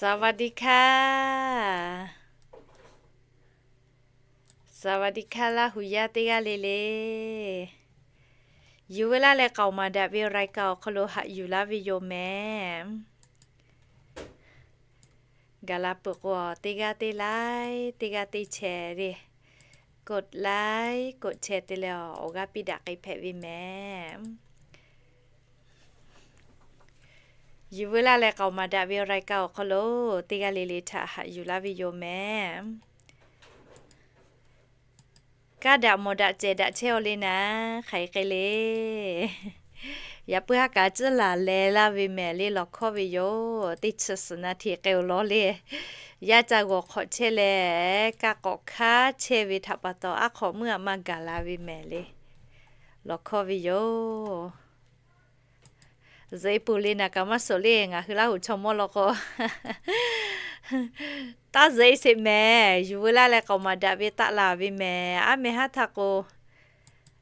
สวัสดีค่ะ สวัสดีค่ะ Laˇ huˍ yaˇ teˇ g'aˇ le le. Yuˬ veu laˇ leh k'aoˍ maˍ daꞈ ve รายการ awˬ hk'aw lo haꞈ yuˬ laˇ ve yoˬ mehˍ. Gaˬ la peuˬ k'o, teˇ g'aˇ teˇ like, teˇ g'aˇ teˇ share le, กดไลค์ กดแชร์ te leh awˬ g'aˇ piˇ daꞈ k'ai hpehꞈ ve mehˍ. Yuˬ veu laˇ leh k'aoˍ maˍ daꞈ ve รายการ awˬ hk'aw lo teˇ g'aˇ le le htaꞈ haꞈ yuˬ laˇ ve yoˬ mehˍ. Kaˇ daꞈ mawˬ daꞈ cehˬ daꞈ chehˇ-aw le naˍ, hk'aˬ hk'e le. Yaꞈ puiˉ haˉ kaꞈ tcuhˉ laˬ leh laˇ ve mehˍ le, lawˬ hkawˇ ve yoˬ. Teˇ chi suhˍ naˍ htiꞈ k'ai-oˬ law le. Yaˇ ca g'awˬ hk'awꞈ chehˇ leh, kaˇ k'awꞈ hkanˉ chehˇ ve htaꞈ pa taw, aˉ hk'awꞈ meuˇ aꞈ maˇ gaˬ la ve mehˍ le. Lawˬ hkawˇ ve yoˬ. Zuhꞈ e peuˬ le naˍ kaꞈ maˇ suhˍ le, ngaˬ hui Laˇ huˍ chaw mawˇ law k'o, taˇ zuhꞈ e sheˍ mehˍ. Yuˬ veu laˇ leh k'aoˍ maˍ daꞈ ve taˆ laˬ ve mehˍ. Aˉ meh haˉ htaˇ k'o,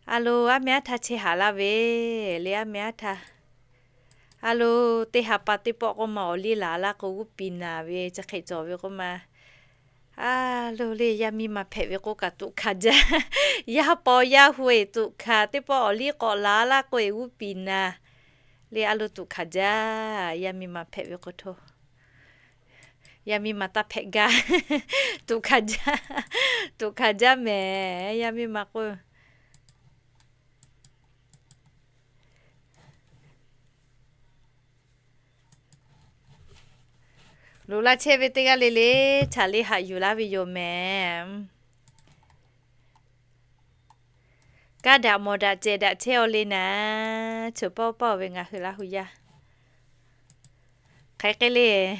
a lo, aˉ meh haˉ htaˇ chehˇ haˍ laˇ ve le, aˉ meh haˉ htaˇ. A lo, teˇ ha pa teˇ pawˆ k'oˆ ma awˬ liˇ laˬ laˇ k'o g'uˇ piˍ naˍ ve chi hk'e cawˬ ve k'oˆ ma. A lo le, yaˇ miˇ ma hpehꞈ ve k'oˆ kaꞈ tuꞈ hkanˍ jaˇ. Yaˇ paw yaˇ hu e tuꞈ hkanˍ, teˇ pawˆ awˬ liˇ k'awꞈ laˬ laˇ k'o e g'uˇ piˍ naˍ le, a lo tuꞈ hkanˍ jaˇ. Yaˇ miˇ ma hpehꞈ ve k'o hto, yaˇ miˇ ma taˇ hpehꞈ gaˇ. Tuꞈ hkanˍ jaˇ, tuꞈ hkanˍ jaˇ mehˍ. Yaˇ miˇ ma k'o loꞈ la chehˇ ve teˇ g'aˇ le le htaꞈ le haꞈ yuˬ laˇ ve yoˬ mehˍ. Kaˇ daꞈ mawˬ daꞈ cehˬ daꞈ chehˇ-aw le naˍ, cheuˬ pawˆ pawˆ ve ngaˬ hui Laˇ huˍ yaˇ. Hk'aˬ hk'e le,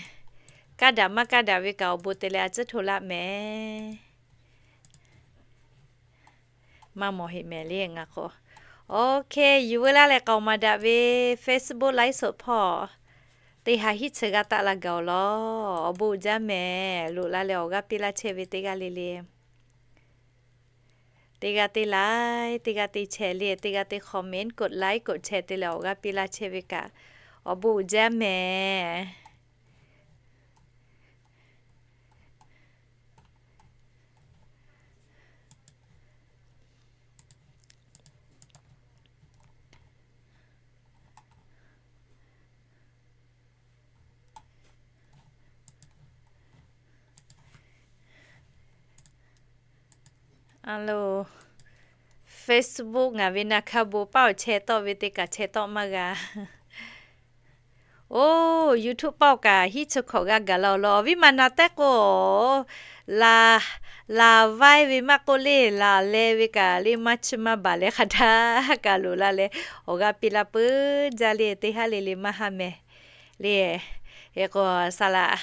kaˇ daꞈ maˇ kaˇ daꞈ ve kaꞈ awˬ bon te leh a tcuhˉ hto laˇ mehˍ. Maˇ mawˬ heˆ mehˍ le ngaˬ k'o. Okay, yuˬ veu laˇ leh k'aoˍ maˍ daꞈ ve Facebook ไลฟ์สด hpawˇ teˇ ha hiˉ chi g'aˇ taˆ la gaˬ-oˬ law. Awˬ bon uiˍ jaˇ mehˍ. Loꞈ la leh awˬ g'aˇ piˇ laˇ chehˇ ve teˇ g'aˇ le le, teˇ g'aˇ teˇ like, teˇ g'aˇ teˇ share le, teˇ g'aˇ teˇ comment, กดไลค์ กดแชร์ te leh awˬ g'aˇ piˇ laˇ chehˇ ve kaꞈ awˬ bon uiˍ jaˇ mehˍ. A lo, Facebook ngaˬ ve na hkaˇ bon paˇ awˬ chehˇ tawˆ ve teˇ kaꞈ chehˇ tawˆ maˇ g'a. Oˇ, YouTube paˆ kaꞈ hiˉ chi hkawꞈ g'a gaˬ la-oˬ law. Awˬ viˉ ma na tehˉ k'o, laˬ, laˬ vaiˇ ve maˇ k'oˆ le, laˬ leh ve kaꞈ le maˇ chiˇ maˇ baˬ leh hk'a htaˇ kaꞈ loꞈ la leh awˬ g'aˇ piˇ laˇ peuˬ jaˇ le, teˇ haˉ le le maˇ haˉ mehˍ le. K'o, saˍ laꞈ,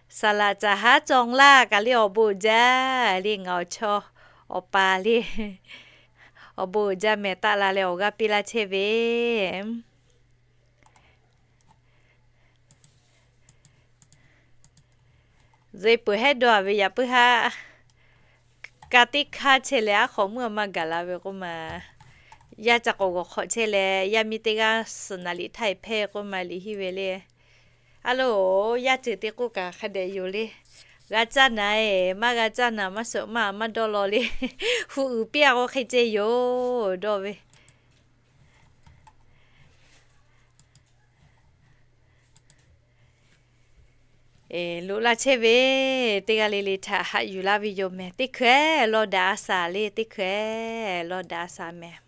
saˍ laꞈ caˍ haˉ cawˬ laˇ kaꞈ le awˬ bon uiˍ jaˇ le, ngaˬ awˬ chaw awˬ pa le. Awˬ bon uiˍ jaˇ mehˍ, taˆ la leh awˬ g'aˇ piˇ laˇ chehˇ ve. Zuhꞈ e peuˬ hehˉ dawˇ-a ve yaꞈ puiˉ haˉ, ka teˇ hkanˇ chehˇ leh aˉ hk'awꞈ meuˇ maˇ gaˬ la ve k'oˆ ma. Yaˇ ca k'awꞈ g'awˬ hk'awꞈ chehˇ leh yaˇ miˇ teˇ g'aˇ suhˍ naˍ liꞈ htaˇ e hpehˇ k'oˆ ma liꞈ hiˇ ve le. A lo, yaˇ ceuˬ te k'oˆ kaꞈ hk'a dehꞈ yoˬ le. G'a caˇ naˍ e, maˇ g'a caˇ naˍ maˇ suhˍ maˇ maˇ dawˇ law le. Hu uiˍ piˇ-a k'o hk'e ceh yoˬ dawˇ ve. Loꞈ la chehˇ ve teˇ g'aˇ le le htaꞈ haꞈ yuˬ laˇ ve yoˬ mehˍ. Teˇ hkui-eˬ lawˇ daꞈ a shaˍ le, teˇ hkui-eˬ lawˇ daꞈ a shaˍ mehˍ.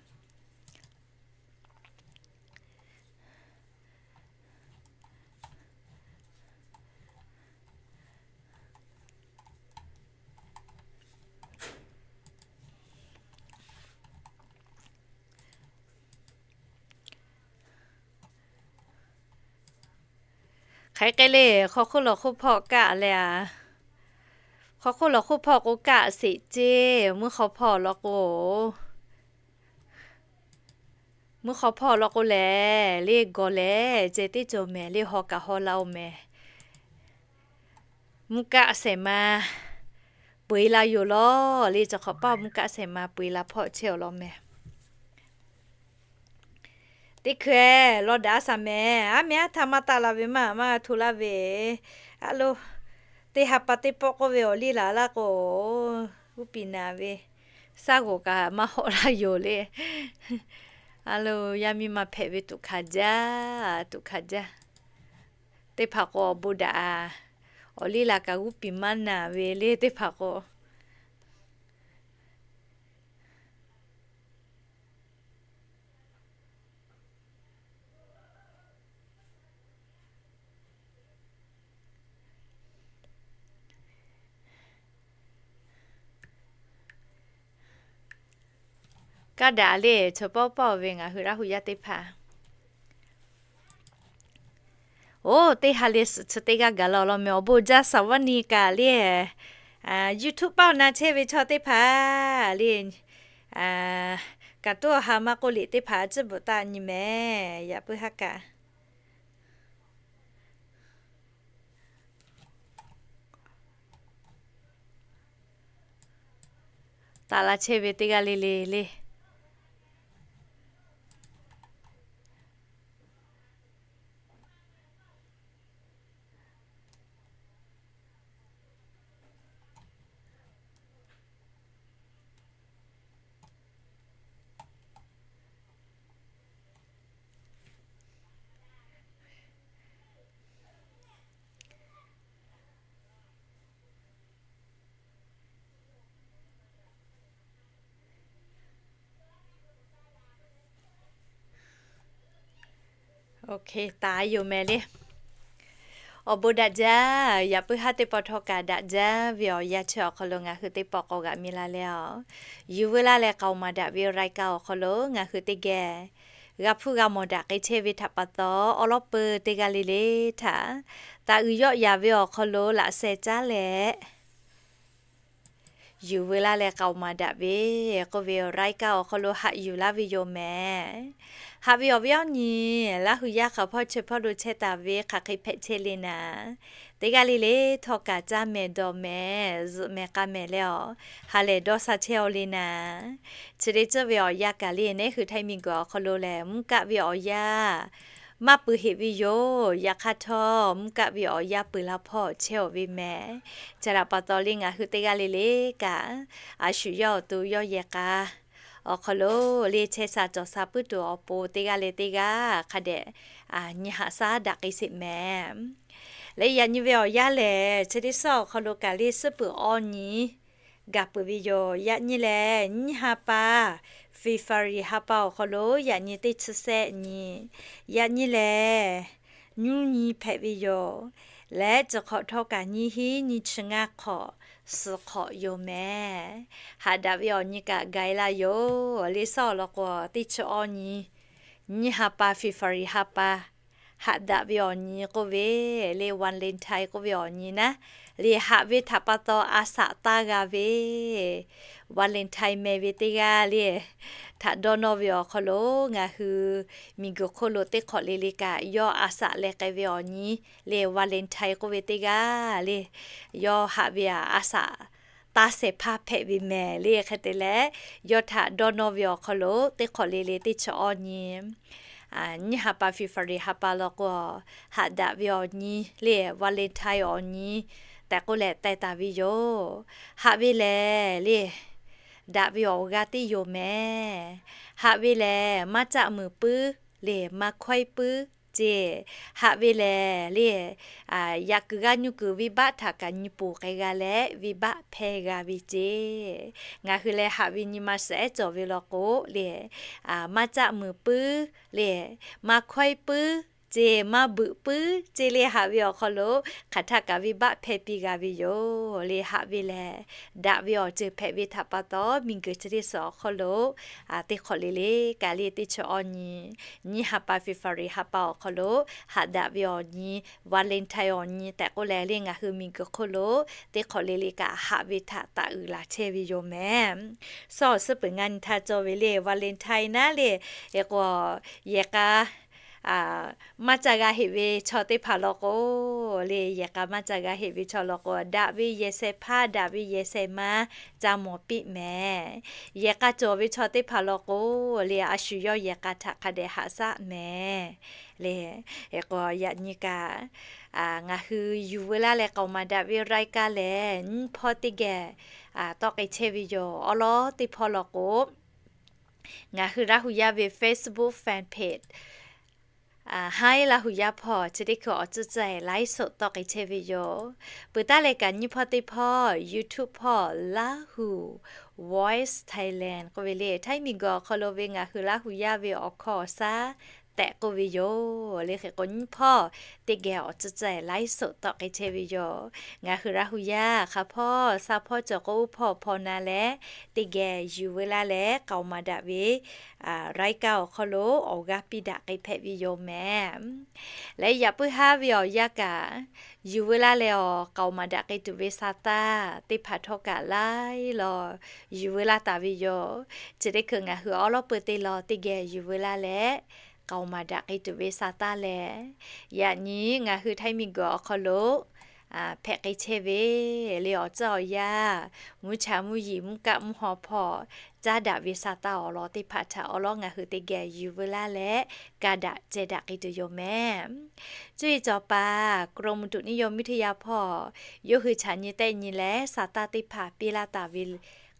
Hk'aˬ hk'e le, hk'aw hk'oˆ lawˬ hk'oˆ hpawˇ kaˆ leh a, hk'aw hk'oˆ lawˬ hk'oˆ hpawˇ k'o kaˆ sheˍ ceˇ, mvuhˇ hk'aw hpawˇ lawˬ k'o, mvuhˇ hk'aw hpawˇ lawˬ k'o lehˬ le gawˬ leh ceh teˇ cawˬ mehˍ le, haw kaꞈ haw la-oˬ mehˍ. Mvuhˇ kaˆ shehˍ ma peu eˬ la yoˬ law le, cawˬ hk'awꞈ paˇ mvuhˇ kaˆ shehˍ ma peu eˬ la hpawˇ chehˇ-oˬ law mehˍ. Teˇ hkui lawˇ daꞈ a shaˍ mehˍ, aˉ mehˍ aˉ htaˇ maˇ taˆ la ve maˇ, maˇ hto laˇ ve. A lo, teˇ ha pa teˇ pawˆ k'oˆ ve awˬ liˇ laˬ laˇ k'o, g'uˇ piˍ naˍ ve, shaˉ g'oˍ kaꞈ maˇ hawˆ laˇ yoˬ le. A lo, yaˇ miˇ ma hpehꞈ ve tuꞈ hkanˍ jaˇ, tuꞈ hkanˍ jaˇ. Teˇ hpaˍ k'o awˬ bon daꞈ, awˬ liˇ laˬ kaꞈ g'uˇ piˍ maˇ naˍ ve le teˇ hpaˍ k'o. Kaˇ daꞈ le, chaw pawˆ pawˆ ve ngaˬ hui Laˇ hu yaˇ teˇ hpaˍ. Oˇ, teˇ ha le suhˍ chi teˇ g'aˇ gaˬ la law meh, awˬ bon jaˇ shaˍ vaˇ ni kaꞈ le. YouTube paˆ awˬ na chehˇ ve chaw teˇ hpaˍ le, kaꞈ tuˉ awˬ ha maˇ k'oˆ liꞈ teˇ hpaˍ a ciˉ bvuhꞈ taˆ nyi mehˍ, yaꞈ puiˉ haˉ kaꞈ. Taˍ la chehˇ ve teˇ g'aˇ le le le. Taˍ yoˬ mehˍ le. Awˬ bon daꞈ jaˇ, yaꞈ puiˉ haˉ teˇ pawˆ htawˇ kaꞈ daꞈ jaˇ ve awˬ yanˇ chi awˬ hk'aw lo ngaˬ hui teˇ pawˆ k'awꞈ g'aꞈ mi la leh a, yuˬ veu laˇ leh k'aoˍ maˍ daꞈ ve รายการ awˬ hk'aw lo ngaˬ hui teˇ geh g'a hpuˇ g'a mawˬ daꞈ k'ai chehˇ ve htaꞈ pa taw, awˉ lawˉ peu teˇ g'aˇ le le htaꞈ taˍ uiˍ yawˆ yaˍ ve awˬ hk'aw lo laꞈ sheh caˉ leh yuˬ veu laˇ leh k'aoˍ maˍ daꞈ ve k'oˆ ve awˬ รายการ awˬ hk'aw lo haꞈ yuˬ laˇ ve yoˬ mehˍ. Haꞈ ve awˬ viˉ awˬ nyi Laˇ hu yaˇ hk'aˬ hpawˇ chi hpawˇ lo chehˇ taˍ ve hk'aˬ hk'e hpehꞈ chehˇ le naˍ, teˇ g'aˇ le le htawˇ kaꞈ caˇ mehˍ dawˬ mehˍ zuhꞈ mehˍ k'a mehˍ leh a, ha lehˬ dawˇ sha chehˇ aw le naˍ. Chi teˇ ceuˬ ve awˬ yanˇ kaꞈ le nehˉ hui Htaiˇ miˬ guiˬ awˬ hk'aw lo lehˬ mvuhˇ kaˆ ve awˬ yanˇ maˇ peuˬ heꞈ ve yoˬ. Yaꞈ hk'aˇ htawˇ mvuhˇ kaˆ ve awˬ yanˇ peuˬ la hpawˇ chehˇ aw ve mehˍ. Chi htaꞈ pa taw le ngaˬ hui teˇ g'aˇ le le kaꞈ, a shu yawˇ awˬ to yawˇ yehˬ k'a awˬ hk'aw lo le chehˇ sha cawˬ sha puiˉ tuˬ awˬ pon teˇ g'aˇ le teˇ g'aˇ hk'a dehꞈ nyi haꞈ shaˉ daꞈ k'ai sheˍ mehˍ. Leh yaꞈ nyi ve awˬ yanˇ lehˬ chi teˇ suhˉ awˬ hk'aw lo kaꞈ le suhˉ peuˬ awˇ nyi gaˬ peuˬ ve yoˬ. Yaꞈ nyi lehˬ nyiˇ ha pa February ha pa awˬ hk'aw lo yaꞈ nyi teˇ chi sehˆ nyi, yaꞈ nyi lehˬ nyuˇ nyi hpehꞈ ve yoˬ. Leh chi hk'awꞈ htawˇ kaꞈ nyiˇ hinˉ nyiˇ chi ngaˇ hk'awꞈ suhˍ hk'awꞈ yoˬ mehˍ. Haꞈ daꞈ ve awˬ nyi kaꞈ gaˬ e laˇ yoˬ. Le suhˉ awˬ lawn k'o teˇ chi awˇ nyi, nyiˇ ha pa February ha pa haꞈ daꞈ ve awˬ nyi k'oˆ ve le Valentine k'oˆ ve awˬ nyi naˉ, le haꞈ ve htaꞈ pa taw a shaꞈ taˇ g'a ve Valentine meh ve teˇ g'aˇ le htaꞈ dawˇ nawˇ ve awˬ hk'aw lo ngaˬ hui miˬ guiˬ hk'oˆ lo teˇ hk'awꞈ le le kaꞈ yawˇ a shaꞈ leh k'ai ve awˬ nyi le Valentine k'oˆ ve teˇ g'aˇ le, yawˇ haꞈ ve a shaꞈ taˇ shehˍ hpaˇ hpehꞈ ve mehˍ le. Hk'e te leh yawˇ htaꞈ dawˇ nawˇ ve awˬ hk'aw lo teˇ hk'awꞈ le le teˇ chi awˇ nyi, nyiˇ ha pa February ha pa law k'o haꞈ daꞈ ve awˬ nyi le Valentine awˬ nyi tehꞈ k'oˆ leh teh taˍ ve yoˬ. Haꞈ ve lehˬ le daꞈ ve awˬ g'aˇ teˇ yoˬ mehˍ. Haꞈ ve lehˬ maˇ caˆ muiˬ puiˉ le maˇ hkawehˉ puiˉ ceˇ. Haꞈ ve lehˬ le yaꞈ kuiˬ g'aˇ nyuˇ kuiˬ venˇ baˆ htaꞈ kaꞈ nyi poˬ k'ai g'a leh venˇ baˆ hpehˇ g'a ve ceˇ. Ngaˬ hui lehˬ haꞈ ve nyi ma suhˍ ehˉ cawˬ ve law k'o le maˇ caˆ muiˬ puiˉ le maˇ hkawehˉ puiˉ ceˇ, maˇ beuꞈ puiˉ ceˇ le haꞈ ve awˬ hk'aw lo hk'aˬ htaˆ kaꞈ venˇ baˆ hpehˇ piˇ g'a ve yoˬ le. Haꞈ ve lehˬ daꞈ ve awˬ ceuˬ hpehꞈ ve htaꞈ pa taw miˬ guiˬ chi teˇ suhˍ awˬ hk'aw lo teˇ hk'awꞈ le le kaꞈ le teˇ chi awˇ nyi, nyiˇ ha pa February ha pa awˬ hk'aw lo haꞈ daꞈ ve awˬ nyi Valentine awˬ nyi tehꞈ k'oˆ leh le ngaˬ hui miˬ guiˬ hk'oˆ lo teˇ hk'awꞈ le le kaꞈ haꞈ ve htaꞈ taˍ uiˍ laˬ chehˇ ve yoˬ mehˍ. Suhˉ awˬ suhˉ peuˬ ngaˇ nyi htaˇ cawˬ ve le Valentine naˉ le, e k'o yehˬ k'a maˇ ca g'a heꞈ ve chaw teˇ hpaˍ law k'o, le yehˬ k'a maˇ ca g'a heꞈ ve chaw law k'o, daꞈ ve yehˬ shehˍ hpaˇ daꞈ ve yehˬ shehˍ ma ca mawˬ piˇ mehˍ. Yehˬ k'a cawˬ ve chaw teˇ hpaˍ law k'o, le a shu yawˇ yehˬ k'a htaꞈ hk'a dehꞈ haꞈ shaˆ mehˍ. Le, hk'e k'o yaꞈ nyi kaꞈ, ngaˬ hui yuˬ veu laˇ leh k'aoˍ maˍ daꞈ ve รายการ lehˬ, nyiˇ hpawˇ teˇ geh tawˆ k'ai chehˇ ve yoˬ. Awˉ lawˉ teˇ hpawˇ law k'o, ngaˬ hui Laˇ hu yaˇ ve Facebook fan page Hi Laˇ hu yaˇ hpawˇ chi teˇ hkui awˬ tcuhˉ tcuhˉ ไลฟ์สด tawˆ k'ai chehˇ ve yoˬ. Peuˬ taˉ leh kaꞈ nyiˇ hpawˇ teˇ hpawˇ YouTube hpawˇ Laˇ hu Voice Thailand k'oˆ ve le, Htaiˇ miˬguiˬ awˬ hk'aw lo ve ngaˬ hui Laˇ hu yaˇ ve awˬ hkawˇ awˬ shaˉ tehꞈ k'oˆ ve yoˬ. Le hk'e k'o nyiˇ hpawˇ teˇ geh awˬ tcuhˉ tcuhˉ ไลฟ์สด tawˆ k'ai chehˇ ve yoˬ. Ngaˬ hui Laˇ hu yaˇ hk'a hpawˇ sha hpawˇ cawˬ k'o, uˉ hpawˇ hpaw na leh teˇ geh yuˬ veu laˇ leh k'aoˍ maˍ daꞈ ve รายการ awˬ hk'aw lo awˬ g'aˇ piˇ daꞈ k'ai hpehꞈ ve yoˬ mehˍ. Leh yaꞈ puiˉ haˉ ve awˬ yanˇ kaꞈ, yuˬ veu laˇ leh awˬ k'aoˍ maˍ daꞈ k'ai tuˬ ve sa taˇ teˇ hpaˍ htawˇ kaꞈ laiˉ law yuˬ veu laˇ taˍ ve yoˬ. Chi teˇ hkui ngaˬ hui awˉ lawˉ peu teˇ law teˇ geh yuˬ veu laˇ leh k'aoˍ maˍ daꞈ k'ai tuˬ ve sa taˇ lehˬ, yaꞈ nyi ngaˬ hui Htaiˇ miˬguiˬ awˬ hk'aw lo hpehꞈ k'ai chehˇ ve le awˬ tcuhˉ awˬ yanˇ, mvuhˇ cha mvuhˇ yiˍ mvuhˇ kaˆ mvuhˇ haw hpawˇ caˉ daꞈ ve sa taˇ awˬ lawn teˇ hpaˍ htaꞈ awˉ lawˉ ngaˬ hui teˇ geh yuˬ veu laˇ leh ka daꞈ ceh daꞈ k'ai tuˬ yoˬ mehˍ. Cuˇ yiˍ cawˬ paˍ กรมอุตุนิยมวิทยา hpawˇ yawˇ hui chaꞈ nyi tehˆ nyi leh sa taˇ teˇ hpaˍ piˇ laˇ taˍ ve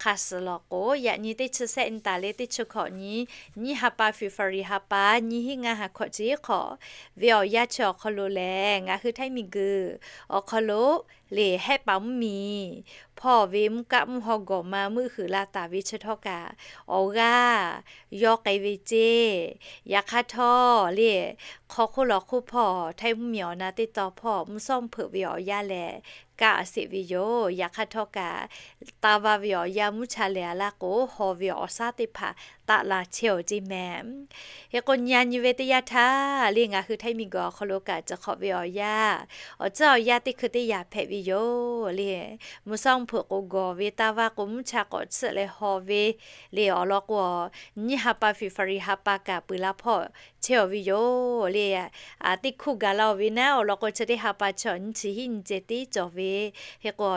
hk'a suh law k'o, yaꞈ nyi teˇ chi sehˆ nyi taˍ leh teˇ chi hkawꞈ nyi, nyiˇ ha pa February ha pa nyiˇ hinˉ ngaˇ ha hkawꞈ chi hk'awꞈ ve awˬ yanˇ chi awˬ hk'aw lo lehˬ, ngaˬ hui Htaiˇ miˬguiˬ awˬ hk'aw lo le hehˆ paˍ mvuhˇ miˬ hpawˇ ve mvuhˇ kaˆ mvuhˇ haw gawˬ ma meuˆ huiˍ la taˍ ve chi htawˇ kaꞈ, awˬ g'aˇ yawˇ k'ai ve ceˇ. Yaꞈ hk'aˇ htawˇ le, hk'aw hk'oˆ lawˬ hk'oˆ hpawˇ Htaiˇ mvuhˇ miˬ awˬ na teˇ tawn hpawˇ mvuhˇ shawˉ mvuhˇ hpeuꞈ ve awˬ yanˇ lehˬ, kaˆ a sheˍ ve yoˬ. Yaꞈ hk'aˇ htawˇ kaꞈ, taˇ vaˇ ve awˬ yanˇ mvuhˇ cha lehˬ a laˇ k'o, haw ve awˬ shaˉ teˇ hpaˍ taˆ la chehˇ awˬ ceˇ mehˍ. Hk'e k'o nyi a nyi ve teˇ yanˇ htaˇ le, ngaˬ hui Htaiˇ miˬguiˬ awˬ hk'aw lo kaꞈ chi hk'awꞈ ve awˬ yanˇ, awˬ tcuhˉ awˬ yanˇ teˇ hkui teˇ yanˇ hpehꞈ ve yoˬ le. Mvuhˇ shawˉ mvuhˇ hpeuꞈ k'o gawˬ ve, taˇ vaˇ k'o mvuhˇ cha k'awꞈ tsuhˆ leh haw ve le awˬ lawn k'o, nyiˇ ha pa February ha pa kaꞈ peuˬ la hpawˇ chehˇ awˬ ve yoˬ le. Teˇ hkuˇ gaˬ la oˬ ve naˉ awˬ lawn k'o, chi teˇ ha pa chi nyiˇ chi hiˉ nyi ceh tiˉ cawˬ ve. Hk'e k'o,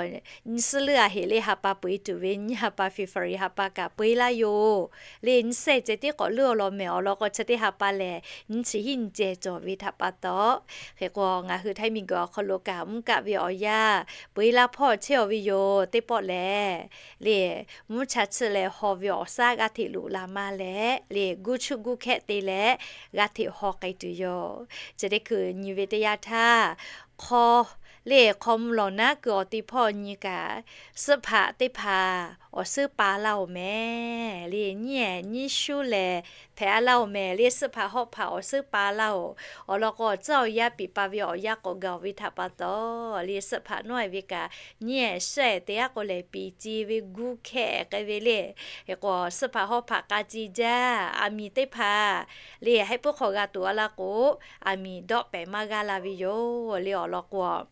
nyiˇ suhˉ leuˉ a heˍ le ha pa peuˬ e tuˬ ve, nyiˇ ha pa February ha pa kaꞈ peu e laˇ yoˬ le. Nyiˇ sehˆ ceh tiˉ k'awꞈ leuˉ awˬ lawn mehˍ. Awˬ lawn k'o, chi teˇ ha pa lehˬ nyiˇ chi hiˉ nyi ceh cawˬ ve htaꞈ pa taw, hk'e k'o ngaˬ hui Htaiˇ miˬguiˬ awˬ hk'aw lo kaꞈ mvuhˇ kaˆ ve awˬ yanˇ peu e la hpawˇ chehˇ awˬ ve yoˬ. Teˇ pawˆ lehˬ le, mvuhˇ cha tsuhˆ leh haw ve awˬ shaˉ g'aˇ hteꞈ loꞈ la maˇ leh le, guˇ chuˆ guˇ hkehˆ te leh g'aˇ hteꞈ haw k'ai tuˬ yoˬ. Chi teˇ hkui nyi ve teˇ yanˇ htaˇ, hk'aw le hk'aw mvuh lawˬ naˉ kuiˬ awˬ ti hpawˇ nyi kaꞈ, suhˆ hpaꞈ teˇ hpaˍ awˬ suhˉ pa laˇ oˬ mehˍ le. Nyiˉ ehˍ nyiˉ shuˉ lehˬ hpehꞈ a laˇ oˬ mehˍ le. Suhˆ hpaꞈ hawˆ hpaꞈ awˬ suhˉ pa laˇ oˬ. Awˬ lawn k'o, awˬ tcuhˉ awˬ yanˇ piˍ pa ve awˬ yanˇ k'awꞈ gaˬ oˬ ve htaꞈ pa taw le, suhˆ hpaꞈ nawˉ e ve kaꞈ, nyiˉ ehˍ shehˆ ehˍ te aˉ k'o lehˬ piˍ ci ve guˇ hkehˆ k'ai ve le. Hk'e k'o, suhˆ hpaꞈ hawˆ hpaꞈ k'a ci jaˇ. Aˬ miˍ teˇ hpaˍ le, haiˉ puiˉ hk'aw g'a tuˬ a laˇ k'o, aˬ miˍ dawˆ pehˍ maˇ g'aˇ la ve yoˬ le. Awˬ lawn k'o,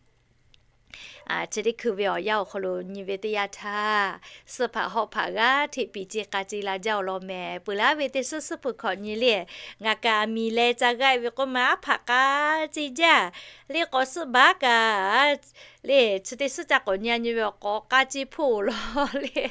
chi teˇ hkui ve awˬ yanˇ awˬ hk'aw lo nyi ve teˇ yanˇ htaˇ, suhˆ hpaꞈ hawˆ hpaꞈ g'aˇ hteꞈ piˍ ci k'a ci la jaˇ awˬ lawn mehˍ. Peuˬ laˇ ve teˇ suhˉ suhˉ peuˬ hkawꞈ nyi le, ngaˬ kaꞈ aˬ miˍ leh ca g'aˇ e ve k'oˆ ma, aˉ hpaꞈ k'a ci jaˇ le. K'awꞈ suhˆ baˉ kaꞈ le, chi teˇ suhˉ ca k'awꞈ nyi a nyi ve awˬ k'awꞈ k'a ci hpoˆ oˬ law le.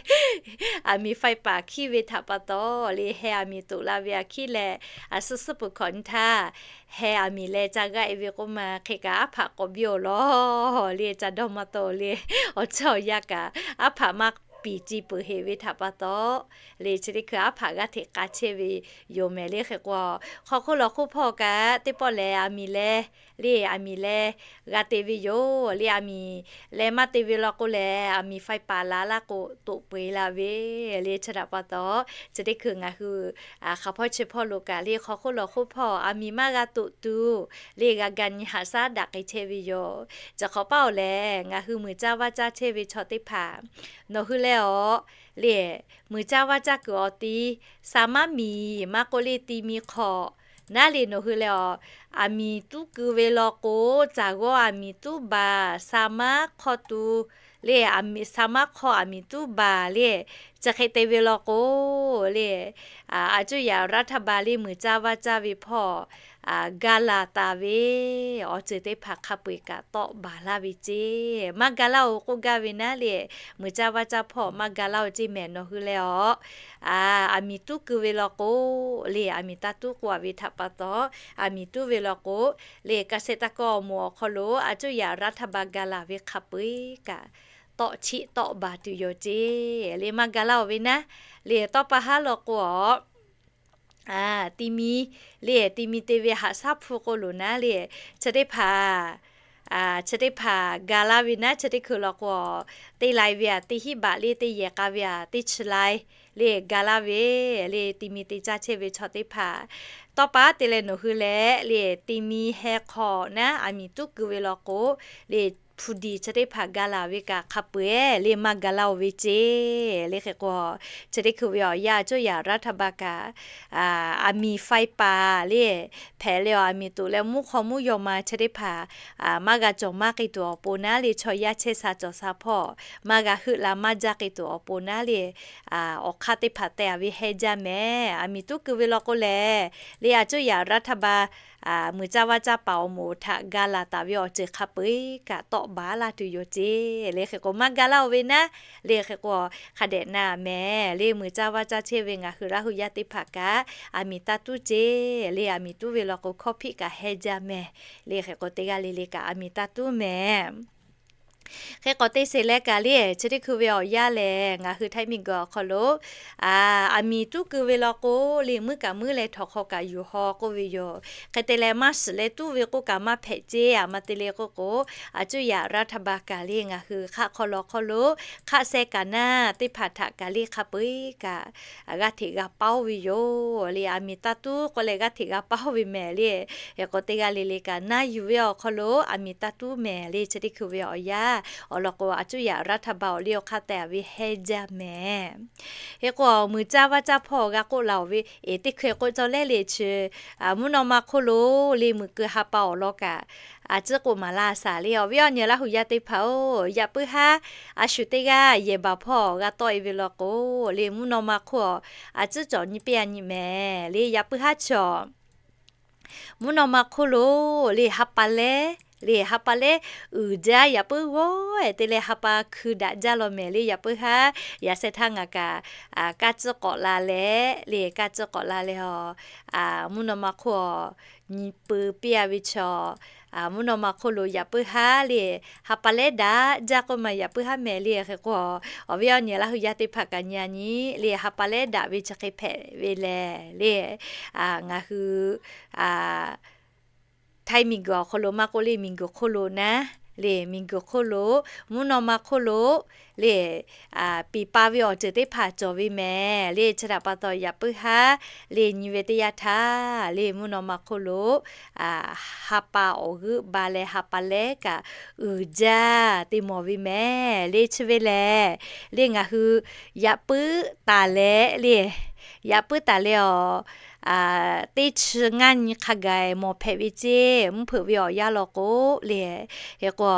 Aˬ miˍ faiˇ paˍ hkiˉ ve htaꞈ pa taw le, heh aˬ miˍ toꞈ la ve aꞈ hkiˉ leh, a suhˉ suhˉ peuˬ hkawꞈ nyi htaˇ, heh aˬ miˍ leh ca g'aˇ e ve k'oˆ ma, hk'e kaꞈ aˉ hpaꞈ k'awꞈ biˇ oˬ law le. Ca dawˇ maˇ taw le. Awˬ tcuhˉ awˬ yanˇ kaꞈ aˉ hpaꞈ maˇ piˍ ci peuˬ heˍ ve htaꞈ pa taw le, chi teˇ hkui aˉ hpaꞈ g'aˇ hteꞈ k'a chehˇ ve yoˬ mehˍ le. Hk'e k'o, hk'aw hk'oˆ lawˬ hk'oˆ hpawˇ kaꞈ teˇ pawˆ lehˬ aˬ miˍ leh le, aˬ miˍ leh g'a te ve yoˬ le. Aˬ miˍ leh maˇ te ve law k'o lehˬ, aˬ miˍ faiˇ paˍ la laˇ k'o toꞈ peu eˬ la ve le. Chi htaꞈ pa taw, chi teˇ hkui ngaˬ hui hk'a hpawˇ chi hpawˇ lo kaꞈ le, hk'aw hk'oˆ lawˬ hk'oˆ hpawˇ aˬ miˍ maˇ g'a toꞈ tuˬ le, g'a ga nyi haꞈ shaˉ daꞈ k'ai chehˇ ve yoˬ. Chi hk'awꞈ paˇ oˬ lehˬ, ngaˬ hui muiˬ caˇ vaˇ caˇ chehˇ ve chaw teˇ hpaˍ, nawˬ hui leh awˬ le, muiˬ caˇ vaˇ caˇ kuiˬ awˬ ti, sa maˉ miˬ maˇ k'oˆ le ti mi hk'awꞈ naˉ le, nawˬ hui leh awˬ aˬ miˍ tuˉ keu ve law k'o, caˬ g'awˇ aˬ miˍ tuˉ baˬ, sa maˉ hk'aw tu le, sa maˉ hk'aw aˬ miˍ tuˉ baˬ le, chi hk'e te ve law k'o le, a cuˇ yaꞈ รัฐบาล le muiˬ caˇ vaˇ caˇ ve hpawˇ ga laˬ taˍ ve awˬ ceuˬ teˇ hpaˍ hk'a peu-eˬ kaꞈ tawˆ baˬ laˇ ve ceˇ. Maˇ ga laˇ-oˬ k'oˆ gaˇ ve naˉ le, muiˬ caˇ vaˇ caˇ hpawˇ maˇ ga laˇ-oˬ ceˇ mehˍ nawˬ hui leh-aˬ. Aˬ miˍ tuˉ keu ve law k'o, le aˬ miˍ taˇ tuˉ k'oˆ-a ve htaꞈ pa taw, aˬ miˍ tuˉ ve law k'o, le เกษตรกร awˬ moˍ awˬ hk'aw lo a cuˇ yaꞈ รัฐบาล ga laˬ ve hk'a peu-eˬ kaꞈ tawˆ chiˆ tawˆ baˬ tuˬ yoˬ ceˇ. Le maˇ ga laˇ-oˬ ve naˉ, le tawˇ pa haˉ law k'o-aˬ, ti mi, le ti mi te ve haꞈ shaˉ hpu k'o loˬ naˉ le, chi teˇ hpaˍ, chi teˇ hpaˍ ga laˇ ve naˉ, chi teˇ hkui law k'o, te lai ve-aˬ te hiˉ baꞈ le te yehˬ k'a ve-aˬ teˇ chi lai le ga laˇ ve, le ti mi te caˇ chehˇ ve chaw teˇ hpaˍ tawˇ pa te leh nawˬ hui leh le ti mi heh hk'aw naˉ aˬ miˍ tuˉ keu ve law k'o, le hpu diˬ chi teˇ hpaˍ ga laˬ ve kaꞈ hk'a peu-eˬ le maˇ ga laˇ-oˬ ve ceˇ. Le hk'e k'o, chi teˇ hkui ve awˬ yanˇ a cuˇ yaꞈ รัฐบาล kaꞈ aˬ miˍ ไฟป่า le hpehꞈ le-aˬ, aˬ miˍ toꞈ leh mvuhˇ hk'aw mvuhˇ yaw ma chi teˇ hpaˍ maˇ g'a cawˬ maˇ k'ai tuˬ awˬ pon naˉ le, chaw yaˇ chehˇ sha cawˬ sha hpawˇ maˇ g'a heuˆ la maˇ jaˇ k'ai tuˬ awˬ pon naˉ le, awˬ hk'aˇ teˇ hpaˍ teh-a ve heh jaˇ mehˍ. Aˬ miˍ tuˉ keu ve law k'o lehˬ, le a cuˇ yaꞈ รัฐบาล muiˬ caˇ vaˇ caˇ paˍ awˬ moˍ htaꞈ ga laˬ taˍ ve awˬ ceuˬ hk'a peu-eˬ kaꞈ tawˆ baˬ laˇ tuˬ yoˬ ceˇ. Le hk'e k'o maˇ ga laˇ-oˬ ve naˉ, le hk'e k'o hk'a dehꞈ na mehˍ. Le muiˬ caˇ vaˇ caˇ chehˇ ve ngaˬ hui Laˇ hu yaˇ teˇ hpaˍ kaꞈ aˬ miˍ taˇ tuˉ ceˇ. Le aˬ miˍ tuˉ ve law k'o hkawˇ hpiˆ kaꞈ heh jaˇ mehˍ. Le hk'e k'o teˇ g'aˇ le le kaꞈ aˬ miˍ taˇ tuˉ mehˍ. Hk'e k'o teˇ sheˍ leh kaꞈ le chi teˇ hkui ve awˬ yanˇ lehˬ ngaˬ hui Htaiˇ miˬguiˬ awˬ hk'aw lo aˬ miˍ tuˉ keu ve law k'o, le muiˉ kaꞈ muiˉ leh htawnˍ hk'aw kaꞈ yuˬ haw k'oˆ ve yoˬ. Hk'e te leh maˇ shiˍ leh tuˉ ve k'oˆ kaꞈ maˇ hpehꞈ ceˇ. Aˬ ma te le k'oˆ k'o, a cuˇ yaꞈ รัฐบาล kaꞈ le ngaˬ hui hk'aˆ hk'aw law hk'aw lo hk'aˆ seh kaꞈ naˉ teˇ hpaˍ htaꞈ kaꞈ le hk'a peu-eˬ kaꞈ g'aˇ hteꞈ g'a paˉ-oˬ ve yoˬ. Le aˬ miˍ taˇ tuˉ k'oˆ leh g'aˇ hteꞈ g'a paˉ-oˬ ve mehˍ le. Hk'e k'o teˇ g'aˇ le le kaꞈ naˇ yuˬ ve awˬ hk'aw lo aˬ miˍ taˇ tuˉ mehˍ. Le chi teˇ hkui ve awˬ yanˇ awˬ lawn k'o, a cuˇ yaꞈ รัฐบาล awˬ liˇ awˬ hk'aˇ teh-a ve heh jaˇ mehˍ. Hk'e k'o muiˬ caˇ vaˇ caˇ hpawˇ g'a k'oˆ laˬ-oˬ ve, eˬ teˇ hkui k'oˆ cawˇ leh le chi mvuhˇ naw ma hk'oˆ lo le meuꞈ keu ha pa awˬ lawn kaꞈ a ciˉ k'oˆ maˍ laˇ shaˍ le. Awˬ viˉ awˬ nyi Laˇ hu yaˇ teˇ hpaˍ-oˬ, yaꞈ puiˉ haˉ a shu teˇ g'aˇ yehˬ baˬ hpawˇ g'a tawˆ-e ve law k'o, le mvuhˇ naw ma hk'oˆ a ciˉ cawˬ nyi piˇ-a nyi mehˍ. Le yaꞈ puiˉ haˉ chaw mvuhˇ naw ma hk'oˆ lo le ha pa lehˉ, le ha pa lehˉ uiˍ jaˇ. Yaꞈ puiˉ g'awˇ-e te leh ha pa hkui daꞈ jaˇ law mehˍ. Le yaꞈ puiˉ haˉ yaꞈ sheh htaˇ ngaˬ kaꞈ kaˇ ciˉ k'awꞈ la leh, le kaˇ ciˉ k'awꞈ la leh-aˬ, mvuhˇ naw ma hk'oˆ nyi pui piˇ-a ve chaw mvuhˇ naw ma hk'oˆ lo yaꞈ puiˉ haˉ le ha pa lehˉ daꞈ jaˇ k'oˆ ma yaꞈ puiˉ haˉ mehˍ. Le hk'e k'o awˬ viˉ awˬ nyi Laˇ hu yaˇ teˇ hpaˍ kaꞈ nyi-a nyi le ha pa lehˉ daꞈ ve chi hk'e hpehꞈ ve lehˬ le, ngaˬ hui Htaiˇ miˬguiˬ awˬ hk'oˆ lo maˇ k'oˆ le miˬguiˬ hk'oˆ lo naˉ, le miˬguiˬ hk'oˆ lo mvuhˇ naw ma hk'oˆ lo le piˍ pa ve awˬ ceuˬ teˇ hpaˍ cawˬ ve mehˍ. Le chi htaꞈ pa taw yaꞈ puiˉ haˉ le nyi ve teˇ yanˇ htaˇ le mvuhˇ naw ma hk'oˆ lo ha pa awˬ g'euˆ ba leh ha pa lehˉ kaꞈ uiˍ jaˇ te mawˬ ve mehˍ. Le chi ve lehˬ le ngaˬ hui yaꞈ puiˉ taˍ leh le, yaꞈ puiˉ taˍ leh-aˬ, teˇ chi ngaˇ nyi hk'a gaˬ mawˬ hpehꞈ ve ceˇ. Mvuhˇ hpeuꞈ ve awˬ yanˇ law k'o le, hk'e k'o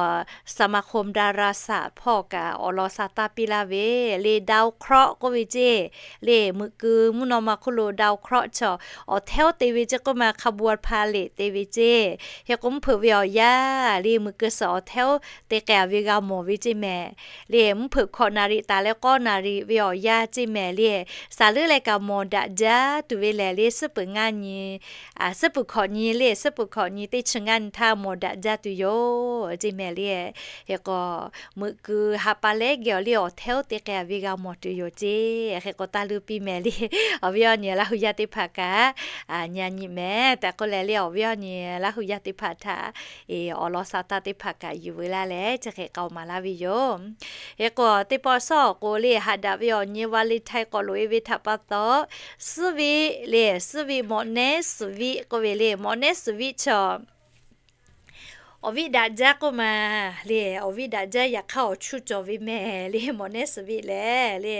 สมาคมดาราศาสตร์ hpawˇ kaꞈ awˬ lawn sha taˇ piˇ laˇ ve le ดาวเคราะห์ k'oˆ ve ceˇ. Le meuꞈ keu mvuhˇ naw ma hk'oˆ lo ดาวเคราะห์ chaw awˬ hteˉ-oˆ te ve ceˇ k'oˆ ma ขบวนพาเหรด te ve ceˇ. Hk'e k'o mvuhˇ hpeuꞈ ve awˬ yanˇ le meuꞈ keu suhˍ awˬ hteˉ-oˆ te k'ai-a ve g'a mawˬ ve ceˇ mehˍ. Le mvuhˇ hpeuꞈ hkawꞈ naˍ riˍ taˍ leh k'awˇ naˍ riˍ ve awˬ yanˇ ceˇ mehˍ. Le saˍ leuˉ leh kaꞈ mawˬ daꞈ jaˇ tuˬ ve lehˬ le suhˉ peuˬ ngaˇ nyi, suhˉ peuˬ hkawꞈ nyi le suhˉ peuˬ hkawꞈ nyi teˇ chi ngaˇ nyi htaˇ mawˬ daꞈ jaˇ tuˬ yoˬ ceˇ mehˍ. Le hk'e k'o meuꞈ keu ha pa lehˉ geh awˬ le awˬ hteˉ-oˆ te k'ai-a ve g'a mawˬ tuˬ yoˬ ceˇ. Hk'e k'o taˇ leuˇ piˇ mehˍ. Le awˬ viˉ awˬ nyi Laˇ hu yaˇ teˇ hpaˍ kaꞈ nyi-a nyi mehˍ tehꞈ k'oˆ leh le awˬ viˉ awˬ nyi Laˇ hu yaˇ teˇ hpaˍ htaꞈ awˬ lawn sha taˇ teˇ hpaˍ kaꞈ yuˬ veu laˇ leh chi hk'e k'ai-oˬ maˍ laˇ ve yoˬ. Hk'e k'o teˇ pawˆ shawˉ awˬ k'o le haꞈ daꞈ ve awˬ nyi วาเลนไทน์ k'awꞈ loꞈ-e ve htaꞈ pa taw, suhˉ ve le suhˉ ve mawꞈ nehˉ suhˍ viˆ k'oˆ ve le mawꞈ nehˉ suhˍ viˆ chaw awˬ viˉ daꞈ jaˇ k'oˆ ma le, awˬ viˉ daꞈ jaˇ yaꞈ hk'aˇ awˬ chuˇ cawˬ ve mehˍ le mawꞈ nehˉ suhˍ viˆ lehˬ le.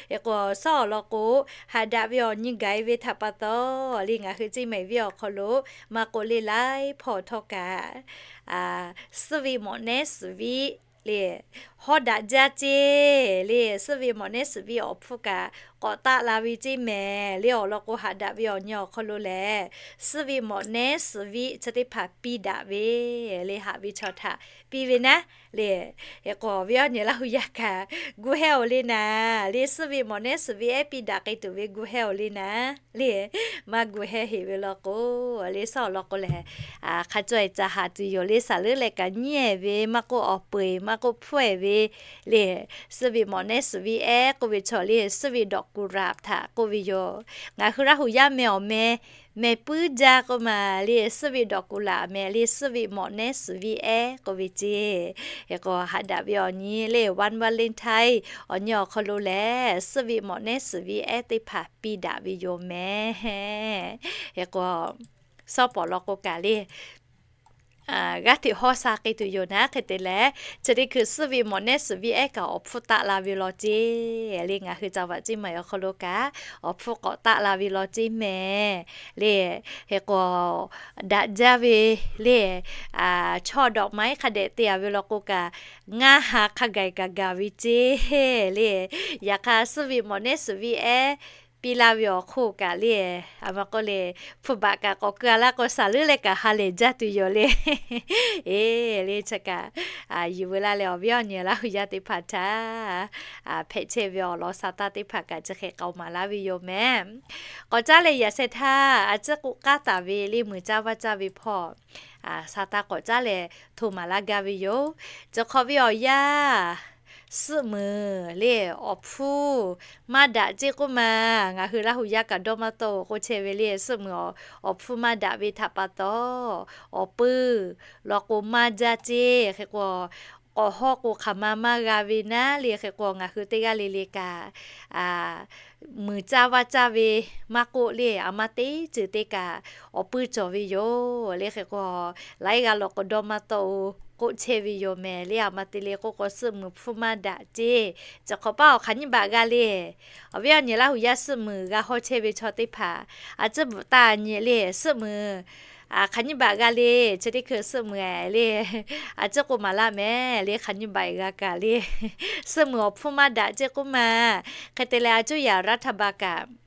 Hk'e k'o shawˉ awˬ lawn k'o haꞈ daꞈ ve awˬ nyi gaˬ-e ve htaꞈ pa taw le ngaˬ hui ceˇ mehˍ viˉ awˬ hk'aw lo maˇ k'oˆ le laiˉ hpawˇ htawˇ kaꞈ suhˉ ve mawꞈ nehˉ suhˍ viˆ le hawˉ daꞈ jaˇ ceˇ. Le suhˉ ve mawꞈ nehˉ suhˍ viˆ awˬ hpfuhˇ kaꞈ k'awꞈ taˆ la ve ceˇ mehˍ le. Awˬ lawn k'o, haꞈ daꞈ ve awˬ nyi awˬ hk'aw lo lehˬ, suhˆ viˆ mawꞈ nehˉ suhˍ viˆ chi teˇ hpaˍ piˇ daꞈ ve le, haꞈ ve chaw htaꞈ piˇ ve naˉ le. Hk'e k'o, awˬ viˉ awˬ nyi Laˇ hu yaˇ kaꞈ gu heh-oˬ le naˍ le, suhˆ viˆ mawꞈ nehˉ suhˍ viˆ ehˉ piˇ daꞈ k'ai tuˬ ve gu heh-oˬ le naˍ le. Maˇ gu heh heꞈ ve law k'o, le suhˆ awˬ lawn k'o lehˬ, hk'a caweh ca haˍ tuˬ yoˬ le. Saˍ leuˉ leh kaꞈ nyiˉ-ehˍ ve, maˇ k'oˆ awˬ peu-eˬ maˇ k'oˆ hpfuhˇ-ehˍ ve le, suhˆ viˆ mawꞈ nehˉ suhˍ viˆ ehˉ k'oˆ ve chaw le, suhˆ viˆ dawꞈ kuˬ laꞈ htaꞈ k'oˆ ve yoˬ. Ngaˬ hui Laˇ hu yaˇ meh awˬ meh meh puiˉ jaˇ k'oˆ ma le, suhˆ viˆ dawꞈ kuˬ laꞈ meh le, suhˆ viˆ mawꞈ nehˉ suhˍ viˆ ehˉ k'oˆ ve ceˇ. Hk'e k'o, haꞈ daꞈ ve awˬ nyi le, One Valentine awˬ nyi awˬ hk'aw lo lehˬ, suhˆ viˆ mawꞈ nehˉ suhˍ viˆ ehˉ teˇ hpaˍ piˇ daꞈ ve yoˬ mehˍ. Hk'e k'o, suhˉ pawˍ law k'o kaꞈ le, g'aˇ hteꞈ hawˇ sha k'ai tuˬ yoˬ naˉ. Hk'e te leh, chi teˇ hkui suhˆ viˆ mawꞈ nehˉ suhˍ viˆ ehˉ kaꞈ awˬ hpfuhˇ taˆ la ve law ceˇ le. Ngaˬ hui ca vaꞈ ceˇ ma awˬ hk'aw lo kaꞈ awˬ hpfuhˇ k'awꞈ taˆ la ve law ceˇ mehˍ le. Hk'e k'o, daꞈ jaˇ ve le, chaw dawꞈ ma iˉ hk'a dehꞈ te-a ve law k'o kaꞈ, ngaˇ ha hk'a gaˬ kaꞈ gaˬ ve ceˇ le. Yaꞈ hk'aˇ, suhˆ viˆ mawꞈ nehˉ suhˍ viˆ ehˉ piˇ laˇ ve awˬ hk'oˆ kaꞈ le, a ma k'oˆ le, hpu baꞈ kaꞈ k'awꞈ keu-a laˇ k'o, saˍ leuˉ leh kaꞈ ha lehˬ jaˇ tuˬ yoˬ le. Eˬ, le chi kaꞈ, yuˬ veu laˇ leh awˬ viˉ awˬ nyi Laˇ hu yaˇ teˇ hpaˍ htaꞈ hpehꞈ chehˇ ve awˬ lawn sa taˇ teˇ hpaˍ kaꞈ chi hk'e k'awꞈ maˍ laˇ ve yoˬ mehˍ. K'awꞈ caˉ leh yaꞈ sheh htaˇ a ciˉ k'oˆ k'aˉ taˍ ve le, muiˬ caˇ vaˇ caˇ ve hpawˇ sa taˇ k'awꞈ caˉ leh hto maˍ laˇ gaˇ ve yoˬ. Cawˬ hk'awꞈ ve awˬ yanˇ, suhˆ muiˬ le, awˬ hpfuhˇ maˇ daꞈ ceˇ k'oˆ ma. Ngaˬ hui Laˇ hu yaˇ kaꞈ dawˇ maˇ tawˆ-oˬ k'oˆ chehˇ ve le, suhˆ muiˬ awˬ hpfuhˇ maˇ daꞈ ve htaꞈ pa taw, awˬ puiˇ law k'o maˇ jaˇ ceˇ. Hk'e k'o, k'awꞈ hawˇ k'o hk'aˬ ma maˇ g'a ve naˉ le. Hk'e k'o, ngaˬ hui teˇ g'aˇ le le kaꞈ muiˬ caˇ vaˇ caˇ ve maˇ k'oˆ le, a ma teˇ ceuˬ te kaꞈ awˬ puiˇ cawˬ ve yoˬ le. Hk'e k'o, laiˉ g'aˇ law k'o dawˇ maˇ tawˆ-oˬ k'oˆ chehˇ ve yoˬ mehˍ le. A ma te le k'oˆ k'o, suhˆ muiˬ hpfuhˇ maˇ daꞈ ceˇ. Cawˬ hk'awꞈ paˉ awˬ hk'aˬ nyiˇ baꞈ g'a le. Awˬ viˉ awˬ nyi Laˇ hu yaˇ suhˆ muiˬ g'a hawˇ chehˇ ve chaw teˇ hpaˍ a ciˉ bvuhꞈ taˇ nyi le, suhˆ muiˬ hk'aˬ nyiˇ baꞈ g'a le. Chi teˇ hkui suhˆ muiˬ le, a ciˉ k'oˆ maˍ laˇ mehˍ le, hk'aˬ nyiˇ baꞈ g'a kaꞈ le, suhˆ muiˬ awˬ hpfuhˇ maˇ daꞈ ceˇ k'oˆ ma. Hk'e te leh, a cuˇ yaꞈ รัฐบาล kaꞈ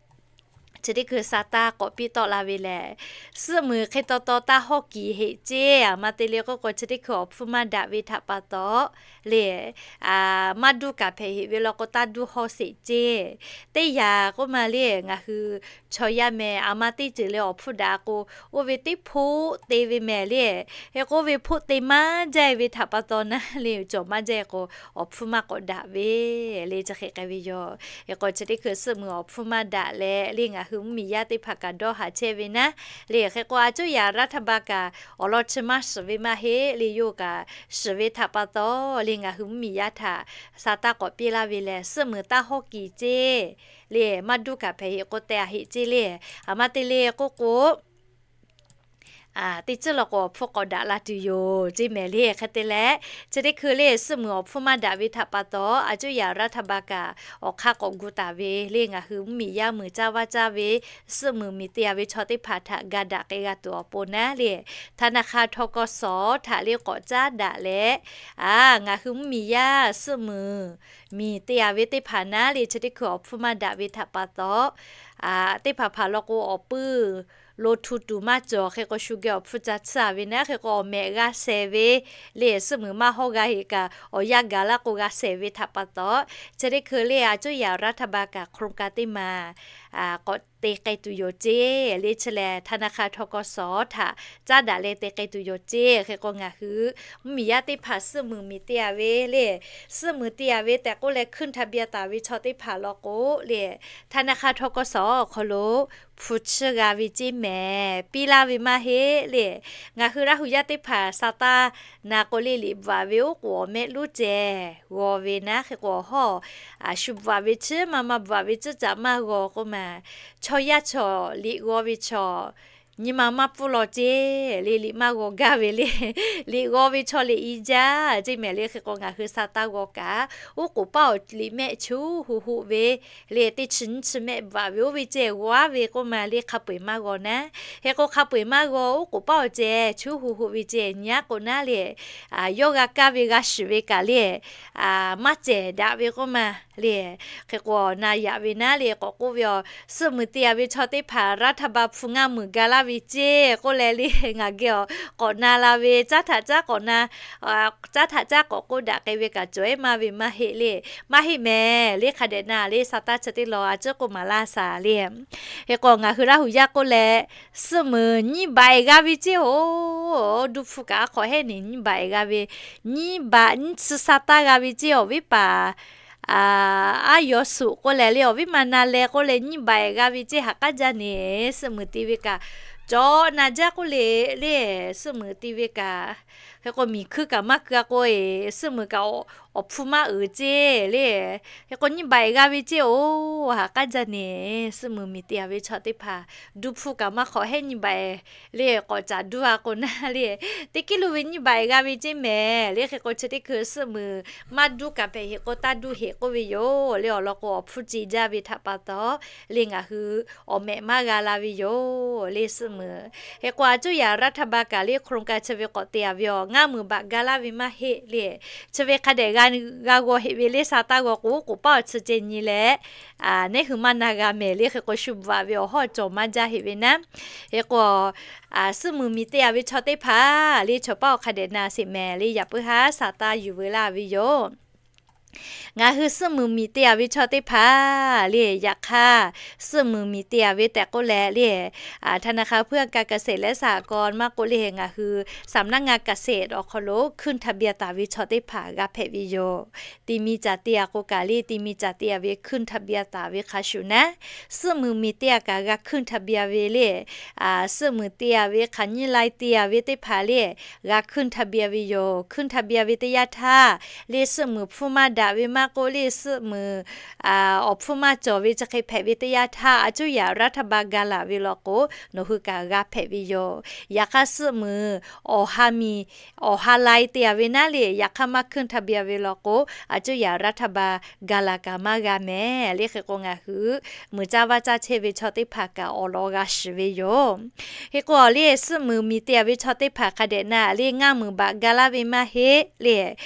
chi teˇ hkui sa taˇ k'awꞈ piˇ tawˆ la ve lehˬ, suhˆ muiˬ hk'e taw taw taˇ hawˇ kiˬ heꞈ ceˇ. A ma te le k'oˆ k'o, chi teˇ hkui awˬ hpfuhˇ maˇ daꞈ ve htaꞈ pa taw le, maˇ duˇ kaꞈ hpehꞈ heꞈ ve law k'o, taˇ duˇ hawˇ sheˍ ceˇ. Teˇ yanˇ k'oˆ ma le, ngaˬ hui chaw yaˇ meh a ma teˇ ceuˬ le awˬ hpfuhˇ daꞈ k'o, oˇ ve teˇ hpoˆ te ve mehˍ le. Hk'e k'o, oˇ ve hpoˆ te maˇ jaˇ ve htaꞈ pa taw naˉ le, cawˬ maˇ jaˇ k'o, awˬ hpfuhˇ maˇ k'awꞈ daꞈ ve le, chi hk'e k'ai ve yoˬ. Hk'e k'o, chi teˇ hkui suhˆ muiˬ awˬ hpfuhˇ maˇ daꞈ leh le, ngaˬ hui mvuhˇmiˬ yaˇ teˇ hpaˍ kaꞈ dawˇ haˍ chehˇ ve naˉ le. Hk'e k'o, a cuˇ yaꞈ รัฐบาล kaꞈ awˬ lawn chi maˇ shiˍ ve maˇ heˆ le, yawˇ kaꞈ shiˍ ve htaꞈ pa taw le, ngaˬ hui mvuhˇmiˬ yaˇ htaꞈ sa taˇ k'awꞈ piˇ laˇ ve lehˬ, suhˆ muiˬ taˇ hawˇ kiˬ ceˇ le, maˇ duˇ kaꞈ hpehꞈ heꞈ k'o, te a heꞈ ceˇ le. A ma te le k'oˆ k'o, teˇ ceuˬ law k'o awˬ hpfuhˇ k'awꞈ daꞈ la tuˬ yoˬ ceˇ mehˍ le. Hk'e te leh, chi teˇ hkui le suhˆ muiˬ awˬ hpfuhˇ maˇ daꞈ ve htaꞈ pa taw, a cuˇ yaꞈ รัฐบาล kaꞈ awˬ hk'aˇ k'awꞈ gu taˍ ve le, ngaˬ hui mvuhˇmiˬ yaˇ muiˬ caˇ vaˇ caˇ ve suhˆ muiˬ miˬ te-a ve chaw teˇ hpaˍ htaꞈ ga daꞈ k'ai g'a tuˬ awˬ pon naˉ le, ธนาคาร ทกส htaꞈ le k'awꞈ caˉ daꞈ leh, a, ngaˬ hui mvuhˇmiˬ yaˇ suhˆ muiˬ miˬ te-a ve teˇ hpaˍ naˉ le, chi teˇ hkui awˬ hpfuhˇ maˇ daꞈ ve htaꞈ pa taw, teˇ hpaˍ hpaˍ law k'o awˬ puiˇ lo htu tuˬ maˇ cawˬ. Hk'e k'o, shu geh awˬ hpfuhˇ ca tsuhˇ-a ve naˉ. Hk'e k'o, awˬ mehꞈ g'a shehˍ ve le, suhˆ muiˬ maˇ hawˇ g'a heꞈ kaꞈ awˬ yanˇ gaˬ laˇ k'o g'a shehˍ ve htaꞈ pa taw, chi teˇ hkui le a cuˇ yaꞈ รัฐบาล kaꞈ โครงการ teˇ maˬ k'awꞈ te k'ai tuˬ yoˬ ceˇ le. Chi lehˬ ธนาคาร ทกส htaꞈ caˉ daꞈ leh te k'ai tuˬ yoˬ ceˇ. Hk'e k'o, ngaˬ hui mvuhˇmiˬ yaˇ teˇ hpaˍ suhˆ muiˬ miˬ te-a ve le, suhˆ muiˬ te-a ve tehꞈ k'oˆ leh ขึ้นทะเบียน taˍ ve chaw teˇ hpaˍ law k'o le, ธนาคาร ทกส awˬ hk'aw lo hpu chiˇ g'a ve ceˇ mehˍ, piˇ laˇ ve maˇ heˆ le. Ngaˬ hui Laˇ hu yaˇ teˇ hpaˍ sa taˇ na k'o le, liꞈ bvuhꞈ-a ve oˉ k'oˍ awˬ mehˆ luˉ ceh g'aw ve naˉ. Hk'e k'o, awˬ hawˉ a shu bvuhꞈ-a ve chiˉ maˇ maˇ bvuhꞈ-a ve ciˉ caꞈ maˇ g'aw k'oˆ ma. Chaw yaˇ chaw liꞈ g'aw ve chaw nyi ma maˇ pfuhˇ law ceˇ le, liꞈ maˇ g'aw gaˇ ve le. Liꞈ g'aw ve chaw liꞈ i jaˇ ceˇ mehˍ le. Hk'e k'o ngaˬ hui sa taˇ g'aw kaꞈ, oˉ k'oˍ paˉ awˬ liꞈ mehˆ chu hu hoꞈ ve le, teˇ chi nyiˇ chi mehˆ bvuhꞈ ve oˇ ve ceh g'aw ve k'oˆ ma le, hk'a peu-eˬ maˇ g'aw naˉ. Hk'e k'o hk'a peu-eˬ maˇ g'aw, oˉ k'oˍ paˉ awˬ ceh chu hu hoꞈ ve ceh nyi aˉ k'o naˉ le, yawˇ g'a kaˇ ve g'a shiˍ ve kaꞈ le, maˇ cehˬ daꞈ ve k'oˆ ma le. Hk'e k'o na yaꞈ ve naˉ le k'awꞈ k'oˆ ve, suhˆ muiˬ te-a ve chaw teˇ hpaˍ รัฐบาล hpu ngaˇ muiˬ ga laˇ ve ceˇ k'oˆ leh le, ngaˬ geh awˬ k'awꞈ na la ve, caˉ htaꞈ caˉ k'awꞈ na, caˉ htaꞈ caˉ k'awꞈ k'oˆ daꞈ k'ai ve kaꞈ cawˬ-e maˇ ve maˇ heˆ le. Maˇ heˆ mehˍ le, hk'a dehꞈ na le, sa taˇ chi teˇ law a ciˉ k'oˆ maˍ laˇ shaˍ le. Hk'e k'o ngaˬ hui Laˇ huˍ yaˇ k'oˆ leh, suhˆ muiˬ nyiˇ baꞈ-e g'a ve ceˇ-oˬ, du hpu kaꞈ a hk'awꞈ hehˉ neˍ nyiˇ baꞈ-e g'a ve, nyiˇ baꞈ nyiˇ chi sa taˇ g'a ve ceˇ. Awˬ viˉ paˍ aˉ yaw suꞈ k'oˆ leh le, awˬ viˉ ma na leh k'oˆ leh nyiˇ baꞈ-e g'a ve ceˇ. Haꞈ k'aˉ jaˇ neˍ suhˆ muiˬ te ve kaꞈ, cawˬ na jaˇ k'oˆ le le, suhˆ muiˬ te ve kaꞈ. Hk'e k'o miˬ hkuiˇ kaꞈ maˇ keu-a k'o e, suhˆ muiˬ kaꞈ awˬ hpfuhˇ maˇ uiˍ ceˇ le. Hk'e k'o nyiˇ baꞈ-e g'a ve ceˇ-oˬ, haꞈ k'aˉ jaˇ neˍ suhˆ muiˬ miˬ te-a ve chaw teˇ hpaˍ, du hpu kaꞈ maˇ hk'awꞈ hehˉ nyiˇ baꞈ-e le, k'awꞈ caˍ duˇ-a k'o naˉ le, teˇ kiˉ lo ve nyiˇ baꞈ-e g'a ve ceˇ mehˍ le. Hk'e k'o chi teˇ hkui suhˆ muiˬ maˇ duˇ kaꞈ hpehꞈ heꞈ k'o taˇ duˇ heꞈ k'oˆ ve yoˬ le. Awˬ lawn k'o awˬ hpfuhˇ ce jaˇ ve htaꞈ pa taw le, ngaˬ hui awˬ mehꞈ maˇ g'a la ve yoˬ le suhˆ muiˬ. Hk'e k'o a cuˇ yaꞈ รัฐบาล kaꞈ le โครงการ chi ve k'awꞈ te-a ve awˬ ngaˇ muiˬ baꞈ ga laˇ ve maˇ heˆ le. Chi ve hk'a dehꞈ g'a g'aw heꞈ ve le, sa taˇ g'aw k'o k'oˍ paˉ awˬ chi ceh nyi leh, neˉ hui maˇ na g'a mehˍ le. Hk'e k'o shu bvuhꞈ-a ve awˬ hawˉ cawˬ maˇ jaˇ heꞈ ve naˉ. Hk'e k'o suhˆ muiˬ miˬ te-a ve chaw teˇ hpaˍ le, chaw paˉ awˬ hk'a dehꞈ na sheˍ mehˍ le, yaꞈ puiˉ haˉ sa taˇ yuˬ veu laˇ ve yoˬ. Ngaˬ hui suhˆ muiˬ miˬ te-a ve chaw teˇ hpaˍ le, yaꞈ hk'aˇ suhˆ muiˬ miˬ te-a ve tehꞈ k'oˆ leh le, ธนาคารเพื่อการเกษตรและสหกรณ์ maˇ k'oˆ le, ngaˬ hui สำนักงานเกษตร awˬ hk'aw lo ขึ้นทะเบียน taˍ ve chaw teˇ hpaˍ g'a hpehꞈ ve yoˬ. Ti mi caˍ te-a k'o kaꞈ le, ti mi caˍ te-a ve ขึ้นทะเบียน taˍ ve hk'a shuˍ naˉ, suhˆ muiˬ miˬ te-a kaꞈ g'a ขึ้นทะเบียน ve le. Suhˆ muiˬ te-a ve hk'aˬ nyiˇ lai te-a ve teˇ hpaˍ le, g'a ขึ้นทะเบียน ve yoˬ. ขึ้นทะเบียน ve teˇ yanˇ htaˇ le, suhˆ muiˬ hpfuhˇ maˇ daꞈ ve maˇ k'oˆ le, suhˆ muiˬ awˬ hpfuhˇ maˇ cawˬ ve chi hk'e hpehꞈ ve teˇ yanˇ htaˇ, a cuˇ yaꞈ รัฐบาล ga laˬ ve law k'o, nawˬ hui kaꞈ g'a hpehꞈ ve yoˬ. Yaꞈ hk'aˇ suhˆ muiˬ awˬ ha miˬ, awˬ ha lai te-a ve naˉ le, yaꞈ hk'aˇ maˇ ขึ้นทะเบียน ve law k'o, a cuˇ yaꞈ รัฐบาล ga laˬ kaꞈ maˇ g'a mehˍ le. Hk'e k'o ngaˬ hui muiˬ caˇ vaˇ caˇ chehˇ ve chaw teˇ hpaˍ kaꞈ awˬ lawn g'a shiˍ ve yoˬ. Hk'e k'o le, suhˆ muiˬ miˬ te-a ve chaw teˇ hpaˍ hk'a dehꞈ na le, ngaˇ muiˬ baꞈ ga laˇ ve maˇ heˆ le.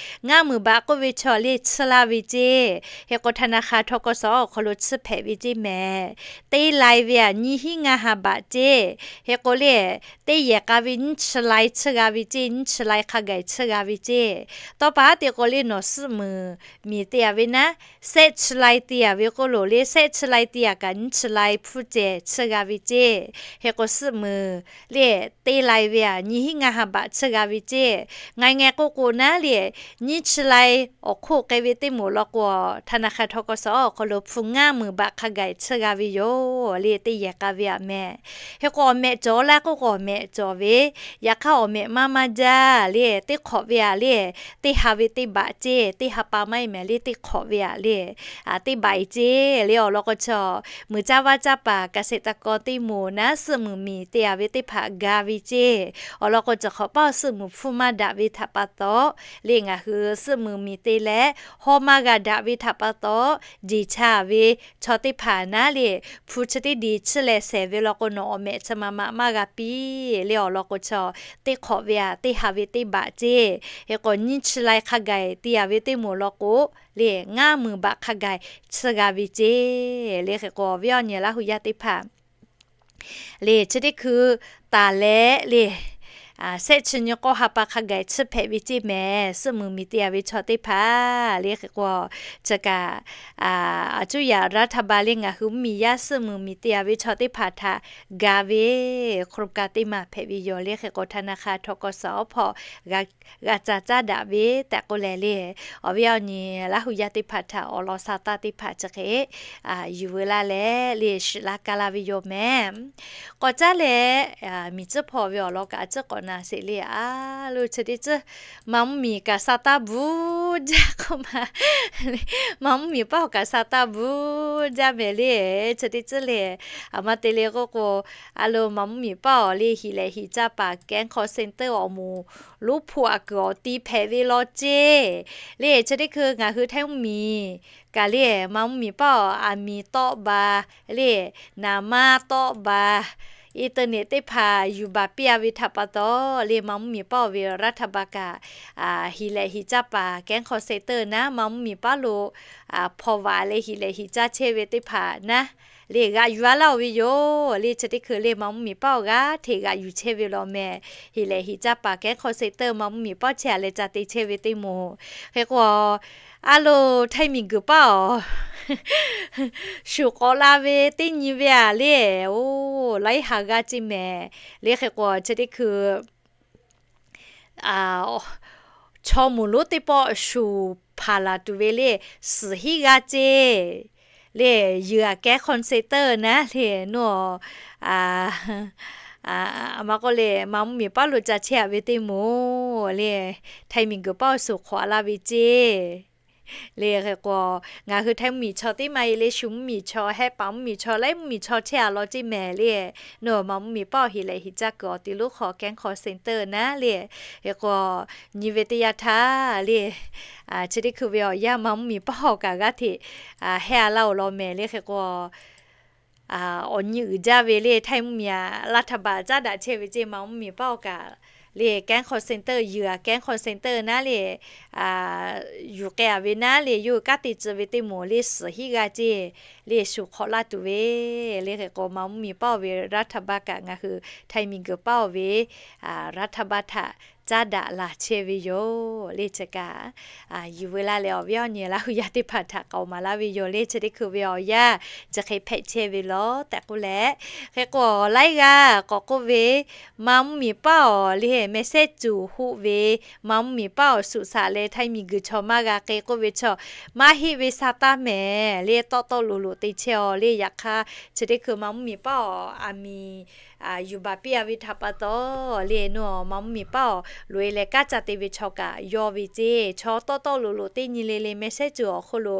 Ngaˇ muiˬ baꞈ k'oˆ ve chaw le, tsuhˇ laˇ ve ceˇ. Hk'e k'o ธนาคาร ทกส awˬ hk'aw lo tsuhˇ hpehꞈ ve ceˇ mehˍ. Teˇ lai ve aꞈ nyiˇ hinˉ ngaˇ ha baꞈ ceˇ. Hk'e k'o le, teˇ yehˬ k'a ve nyiˇ chi lai tsuhˇ g'a ve ceˇ, nyiˇ chi lai hk'a gaˬ tsuhˇ g'a ve ceˇ. Tawˇ pa haˉ te k'o le, nawˬ suhˆ muiˬ miˬ te-a ve naˉ, shehˆ chi lai te-a ve k'oˆ lo le, shehˆ chi lai te-a kaꞈ nyiˇ chi lai hpfuhˇ cehˬ tsuhˇ g'a ve ceˇ. Hk'e k'o suhˆ muiˬ le, teˇ lai ve aꞈ nyiˇ hinˉ ngaˇ ha baꞈ tsuhˇ g'a ve ceˇ. Ngaˬ ngeh k'oˆ k'o naˉ le, nyiˇ chi lai awˬ hk'oˆ k'ai ve teˇ moˍ law k'o, ธนาคาร ทกส awˬ hk'aw lo hpu ngaˇ muiˬ baꞈ hk'a gaˬ tsuhˇ g'a ve yoˬ le, teˇ yehˬ k'a ve aꞈ mehˍ. Hk'e k'o awˬ mehꞈ cawˬ laˇ k'oˆ k'o awˬ mehꞈ cawˬ ve, yaꞈ hk'aˇ awˬ mehꞈ maˇ maˇ jaˇ le, teˇ hk'awꞈ ve aꞈ le, teˇ ha ve teˇ baꞈ ceˇ, teˇ ha pa maˇ heˆ mehˍ le, teˇ hk'awꞈ ve aꞈ le, teˇ baꞈ-e ceˇ le. Awˬ lawn k'o chaw muiˬ caˇ vaˇ caˇ paˍ เกษตรกร teˇ moˍ naˉ suhˆ muiˬ miˬ te-a ve teˇ hpaˍ ga ve ceˇ. Awˬ lawn k'o cawˬ hk'awꞈ paˇ suhˆ muiˬ hpfuhˇ maˇ daꞈ ve htaꞈ pa taw le, ngaˬ hui suhˆ muiˬ miˬ te leh hawˇ maˇ g'a daꞈ ve htaꞈ pa taw, jeˬ cha ve chaw teˇ hpaˍ naˉ le, hpu chi teˇ diˬ tsuhˇ leh shehˍ ve law k'o nawˬ awˬ mehꞈ chi ma ma maˇ g'a piˇ le. Awˬ lawn k'o chaw teˇ hk'awꞈ ve aꞈ teˇ ha ve teˇ baꞈ ceˇ. Hk'e k'o nyiˇ chi lai hk'a gaˬ te-a ve teˇ moˍ law k'o le, ngaˇ muiˬ baꞈ hk'a gaˬ tsuhˇ g'a ve ceˇ le. Hk'e k'o awˬ viˉ awˬ nyi Laˇ huˍ yaˇ teˇ hpaˍ le, chi teˇ hkui taˍ leh le, shehˆ chi nyi k'awˇ ha pa hk'a gaˬ tsuhˇ hpehꞈ ve ceˇ mehˍ. Suhˆ muiˬ miˬ te-a ve chaw teˇ hpaˍ le, hk'e k'o chi kaꞈ a cuˇ yaꞈ รัฐบาล le, ngaˬ hui mvuhˇmiˬ yaˇ suhˆ muiˬ miˬ te-a ve chaw teˇ hpaˍ htaꞈ ga ve โครงการ teˇ maˬ hpehꞈ ve yoˬ le. Hk'e k'o ธนาคาร ทกส awˬ hpawˇ g'a ca caˇ daꞈ ve tehꞈ k'oˆ leh le, awˬ viˉ awˬ nyi Laˇ huˍ yaˇ teˇ hpaˍ htaꞈ awˬ lawn sa taˇ teˇ hpaˍ chi hk'e yuˬ veu laˇ leh le, shiˍ laˇ kaˇ laˇ ve yoˬ mehˍ. K'awꞈ caˉ leh, miˬ tcuhˉ hpawˇ ve awˬ lawn kaꞈ a tcuhˉ k'awꞈ sheˍ le. A lo chi teˇ tcuhˇ, maˇ mvuhˇ miˬ kaꞈ sa taˇ bvuhˇ jaˇ k'oˆ ma. Maˇ mvuhˇ miˬ paˇ awˬ kaꞈ sa taˇ bvuhˇ jaˇ mehˍ le. Chi teˇ tcuhˇ le, aˬ ma te le k'oˆ k'o, a lo maˇ mvuhˇ miˬ paˇ awˬ le hiˍ lehˍ hiˍ caˇ paˍ Kehˉ hk'aw center awˬ moˍ lonˉ hpu aꞈ kuiˬ awˬ ti hpehꞈ ve law ceˇ le. Chi teˇ hkui ngaˬ hui Htaiˇ mvuhˇ miˬ kaꞈ le, maˇ mvuhˇ miˬ paˇ awˬ aˬ miˍ tawˆ ba le, naˍ maˇ tawˆ ba, internet teˇ hpaˍ yuˬ baˬ piˇ a ve htaꞈ pa taw le, maˇ mvuhˇ miˬ paˇ awˬ ve รัฐบาล kaꞈ hiˍ lehˍ hiˍ caˇ paˍ Kehˉ hk'aw center naˉ maˇ mvuhˇ miˬ paˇ lo hpaw vaꞈ leh hiˍ lehˍ hiˍ caˇ chehˇ ve teˇ hpaˍ naˉ le g'aꞈ yuˬ a laˇ oˬ ve yoˬ le. Chi teˇ hkui le maˇ mvuhˇ miˬ paˇ awˬ g'aˇ hteꞈ g'aꞈ yuˬ chehˇ ve law mehˍ. Hiˍ lehˍ hiˍ caˇ paˍ Kehˉ hk'aw center maˇ mvuhˇ miˬ paˇ chehˇ a leh ca te chehˇ ve teˇ moˍ. Hk'e k'o, a lo Htaiˇ miˬ guiˬ paˇ awˬ shuˍ k'awꞈ la ve teˇ nyi ve a le, oˬ laiˉ ha g'aˇ ceˇ mehˍ le. Hk'e k'o chi teˇ hkui chaw moˍ lonˉ teˇ pawˆ shuˍ hpanˍ laˬ tuˬ ve le, suhˍ hiˉ g'aˇ ceˇ le. Yuˬ a Kehˉ hk'aw center naˉ le, nawˬ aˬ ma k'oˆ le, maˇ mvuhˇ miˬ paˇ lo ca chehˇ a ve teˇ moˍ le, Htaiˇ miˬ guiˬ paˇ awˬ shuˍ k'awꞈ laˇ ve ceˇ le. Hk'e k'o, ngaˬ hui Htaiˇ mvuhˇ miˬ chaw teˇ maˇ e le, shu mvuhˇ miˬ chaw, hehˆ paˍ mvuhˇ miˬ chaw, laiˉ mvuhˇ miˬ chaw chehˇ a law ceˇ mehˍ le. Nawˬ maˇ mvuhˇ miˬ paˇ awˬ hiˍ lehˍ hiˍ caˇ kuiˬ awˬ ti lonˉ hk'aw Kehˉ hk'aw center naˉ le. Hk'e k'o, nyi ve teˇ yanˇ htaˇ le, chi teˇ hkui ve awˬ yanˇ maˇ mvuhˇ miˬ paˇ awˬ kaꞈ g'aˇ hteꞈ hehˇ a laˇ oˬ law mehˍ le. Hk'e k'o, awˬ nyi uiˍ jaˇ ve le, Htaiˇ mvuhˇ miˬ a รัฐบาล caˉ daꞈ chehˇ ve ceˇ maˇ mvuhˇ miˬ paˇ awˬ kaꞈ le, Kehˉ hk'aw center, yuˬ a Kehˉ hk'aw center naˉ le, yuˬ k'ai a ve naˉ le, yawˇ hui kanˉ te tcuh ve teˇ moˍ le suhˍ hiˉ g'aˇ ceˇ le, shuˍ hk'awꞈ laˇ tuˬ ve le. Hk'e k'o, maˇ mvuhˇ miˬ paˇ awˬ ve รัฐบาล kaꞈ ngaˬ hui Htaiˇ miˬ guiˬ paˇ awˬ ve รัฐบาล htaꞈ caˉ daꞈ laˬ chehˇ ve yoˬ le. Chi kaꞈ yuˬ veu laˇ leh awˬ viˉ awˬ nyi Laˇ hu yaˇ teˇ hpaˍ htaꞈ k'aoˍ maˍ laˇ ve yoˬ le. Chi teˇ hkui ve awˬ yanˇ chi hk'e hpehꞈ chehˇ ve law tehꞈ k'oˆ leh, hk'e k'o laiˉ g'aˇ k'awꞈ k'oˆ ve, maˇ mvuhˇ miˬ paˇ awˬ le mehˆ sehˉ cuˬ hoˆ ve, maˇ mvuhˇ miˬ paˇ awˬ shuˍ shaꞈ leh Htaiˇ miˬ guiˬ chaw maˇ g'a k'e k'oˆ ve chaw maˇ heˆ ve sa taˇ mehˍ le. Tawˆ tawˆ loꞈ loꞈ te chehˇ aw le. Yaꞈ hk'aˇ chi teˇ hkui maˇ mvuhˇ miˬ paˇ awˬ aˬ miˍ yuˬ baˬ piˇ a ve htaꞈ pa taw le, nawˬ maˇ mvuhˇ miˬ paˇ awˬ loꞈ e leh kanˉ ca te ve chaw kaꞈ yawˇ ve ceˇ. Chaw tawˆ tawˆ loꞈ loꞈ teˇ nyi le le mehˆ sehˉ cuˬ awˬ hk'oˆ lo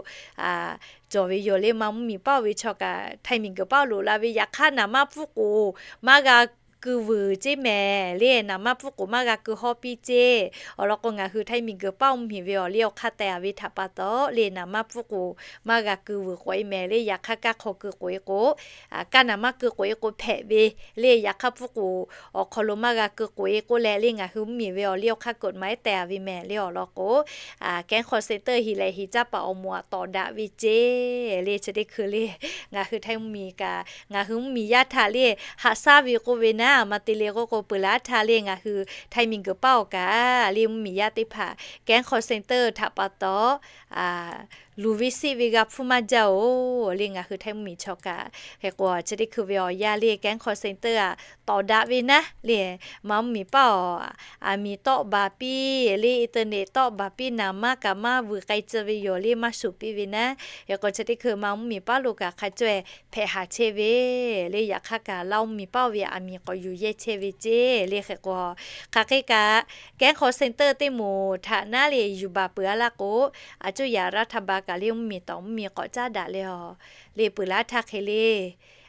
cawˬ ve yoˬ le. Maˇ mvuhˇ miˬ paˇ awˬ ve chaw kaꞈ Htaiˇ miˬ guiˬ paˇ awˬ loꞈ la ve, yaꞈ hk'aˇ naˍ maˇ pfuhˇ k'oˍ maˇ g'a keu vuiˬ ceˇ mehˍ le. Naˍ maˇ pfuhˇ k'oˍ maˇ g'a keu hawˇ piˇ ceˇ. Awˬ lawn k'o, ngaˬ hui Htaiˇ miˬ guiˬ paˇ awˬ mvuhˇ miˬ ve awˬ liˇ awˬ hk'aˇ teh a ve htaꞈ pa taw le, naˍ maˇ pfuhˇ k'oˍ maˇ g'a keu vuiˬ k'oꞈ e mehˍ le. Yaꞈ hk'aˇ kanˉ hk'aw keu k'oꞈ e k'o, kanˉ naˍ maˇ keu k'oꞈ e k'o hpehꞈ ve le. Yaꞈ hk'aˇ pfuhˇ k'oˍ awˬ hk'aw lo maˇ g'a keu k'oꞈ e k'oˆ leh le, ngaˬ hui mvuhˇ miˬ ve awˬ liˇ awˬ hk'aˇ กฎหมาย teh a ve mehˍ le. Awˬ lawn k'o, Kehˉ hk'aw center hiˍ lehˍ hiˍ caˇ paˍ awˬ moˍ aꞈ tawˍ daꞈ ve ceˇ le. Chi teˇ hkui le ngaˬ hui Htaiˇ mvuhˇ miˬ kaꞈ ngaˬ hui mvuhˇ miˬ yaˇ htaꞈ le haꞈ shaˉ ve k'oˆ ve naˉ, aˬ ma te le k'oˆ k'o, peuˬ laˬ htaˇ le ngaˬ hui Htaiˇ miˬ guiˬ paˇ awˬ kaꞈ le mvuhˇ miˬ yaˇ teˇ hpaˍ Kehˉ hk'aw center htaꞈ pa taw luˬ ve seˆ ve g'a hpfuhˇ maˇ jaˇ oˬ le. Ngaˬ hui Htaiˇ mvuhˇ miˬ chaw kaꞈ hk'e k'o, chi teˇ hkui ve awˬ yanˇ le Kehˉ hk'aw center aꞈ tawˍ daꞈ ve naˉ le, maˇ mvuhˇ miˬ paˇ awˬ aˬ miˍ tawˆ baˬ piˇ le, internet tawˆ baˬ piˇ, naˍ maˇ kaꞈ maˇ vuiˬ k'ai tcuh ve yoˬ le, maˇ shuˍ piˇ ve naˉ. Hk'e k'o, chi teˇ hkui maˇ mvuhˇ miˬ paˇ lo kaꞈ hk'a caweh hpehꞈ haˍ chehˇ ve le. Yaꞈ hk'aˇ kaꞈ Laˇ oˇ miˬ paˇ oˇ ve aˬ miˍ k'awꞈ yuˬ yehˇ chehˇ ve ceˇ le. Hk'e k'o, hk'aˬ hk'e kaꞈ Kehˉ hk'aw center teˇ moˍ htaꞈ naˉ le yuˬ baˬ peuˬ a laˇ k'o, aˬ cuˇ yaꞈ รัฐบาล kaꞈ le mvuhˇ miˬ tawˍ mvuhˇ miˬ k'awꞈ caˉ daꞈ leh aˬ le peuˬ laˬ htaˇ hk'e le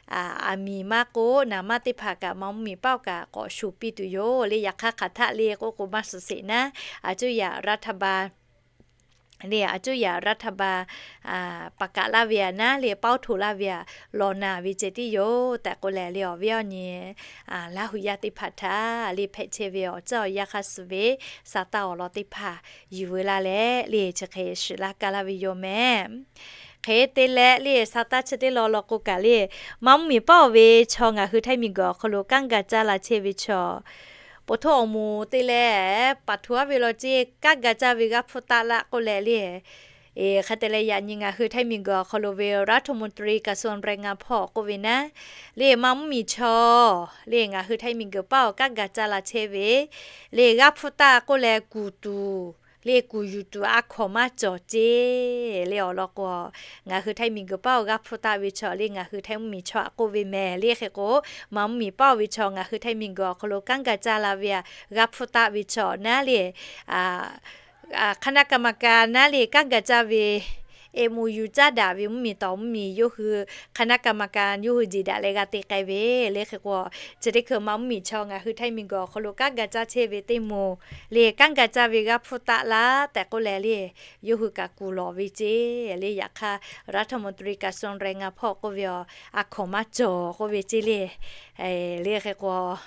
aˬ miˍ maˇ k'oˆ naˍ maˇ teˇ hpaˍ kaꞈ maˇ mvuhˇ miˬ paˇ awˬ kaꞈ k'awꞈ shuˍ piˇ tuˬ yoˬ le. Yaꞈ hk'aˇ hk'aˬ htaˆ le k'oˆ k'o maˇ suhˍ sheˍ naˉ, aˬ cuˇ yaꞈ รัฐบาล le aˬ cuˇ yaꞈ รัฐบาล paˍ kaꞈ laˇ ve aˬ naˉ le paoˇ htoꞈ laˇ ve aˬ lawˬ naˍ ve ceh tiˉ yoˬ tehꞈ k'oˆ leh le awˬ viˉ awˬ nyi Laˇ hu yaˇ teˇ hpaˍ htaꞈ le hpehꞈ chehˇ ve awˬ ceuˬ awˬ yanˇ hk'aˇ suh ve sa taˇ awˬ lawn teˇ hpaˍ yuˬ veu laˇ leh le chi hk'e shiˍ laˇ kaˇ laˇ ve yoˬ mehˍ. Hk'e te leh le sa taˇ chi teˇ lawn law k'o kaꞈ le maˇ mvuhˇ miˬ paˇ oˬ ve chaw ngaˬ hui Htaiˇ miˬ guiˬ awˬ hk'aw lo kanˉ ga caˇ la chehˇ ve chaw po htoˇ awˬ moˍ te leh paˍ htoꞈ aˉ ve law ceˇ kanˉ ga caˇ ve g'aˇ hpfuhˇ taˆ laˆ k'oˆ leh le hk'e te leh yaꞈ nyi ngaˬ hui Htaiˇ miˬ guiˬ awˬ hk'aw lo ve รัฐมนตรีกระทรวงแรงงาน hpawˇ k'oˆ ve naˉ le maˇ mvuhˇ miˬ chaw le ngaˬ hui Htaiˇ miˬ guiˬ paˇ awˬ kanˉ ga caˇ la chehˇ ve le g'aˇ hpfuhˇ taˆ k'oˆ leh kuˬ tuˬ le kuˬ yuˬ tuˬ a hkawnˍ maˇ cawˬ ceˇ le awˬ lawn k'o, ngaˬ hui Htaiˇ miˬguiˬ paˉ awˬ g'aˇ hpfuhˇ taˆ ve chaw le ngaˬ hui Htaiˇ mvuhˇmiˬ chaw aꞈ k'oˆ ve mehˍ le. Hk'e k'o, maˇ mvuhˇmiˬ paˉ oˇ ve chaw ngaˬ hui Htaiˇ miˬguiˬ awˬ hk'aw lo kanˉ ga caˇ la ve a g'aˇ hpfuhˇ taˆ ve chaw naˉ le คณะกรรมการ naˉ le kanˉ ga caˇ ve, eˬ moˍ yuˬ caˇ daꞈ ve mvuhˇmiˬ tawˍ mvuhˇmiˬ yawˇ hui คณะกรรมการ yawˇ hui jeˬ daꞈ leh g'a te k'ai ve le. Hk'e k'o, chi teˇ hkui maˇ mvuhˇmiˬ chaw ngaˬ hui Htaiˇ miˬguiˬ awˬ hk'aw lo kanˉ ga caˇ chehˇ ve teˇ moˍ le kanˉ ga caˇ ve g'aˇ hpfuhˇ taˆ laˇ tehꞈ k'oˆ leh le, yawˇ hui kaꞈ kuˬ lawˬ ve ceˇ le. Yaꞈ hk'aˇ รัฐมนตรีกระทรวงแรงงาน hpawˇ k'oˆ ve a, a hkawnˍ maˇ cawˬ k'oˆ ve ceˇ le. Le hk'e k'o,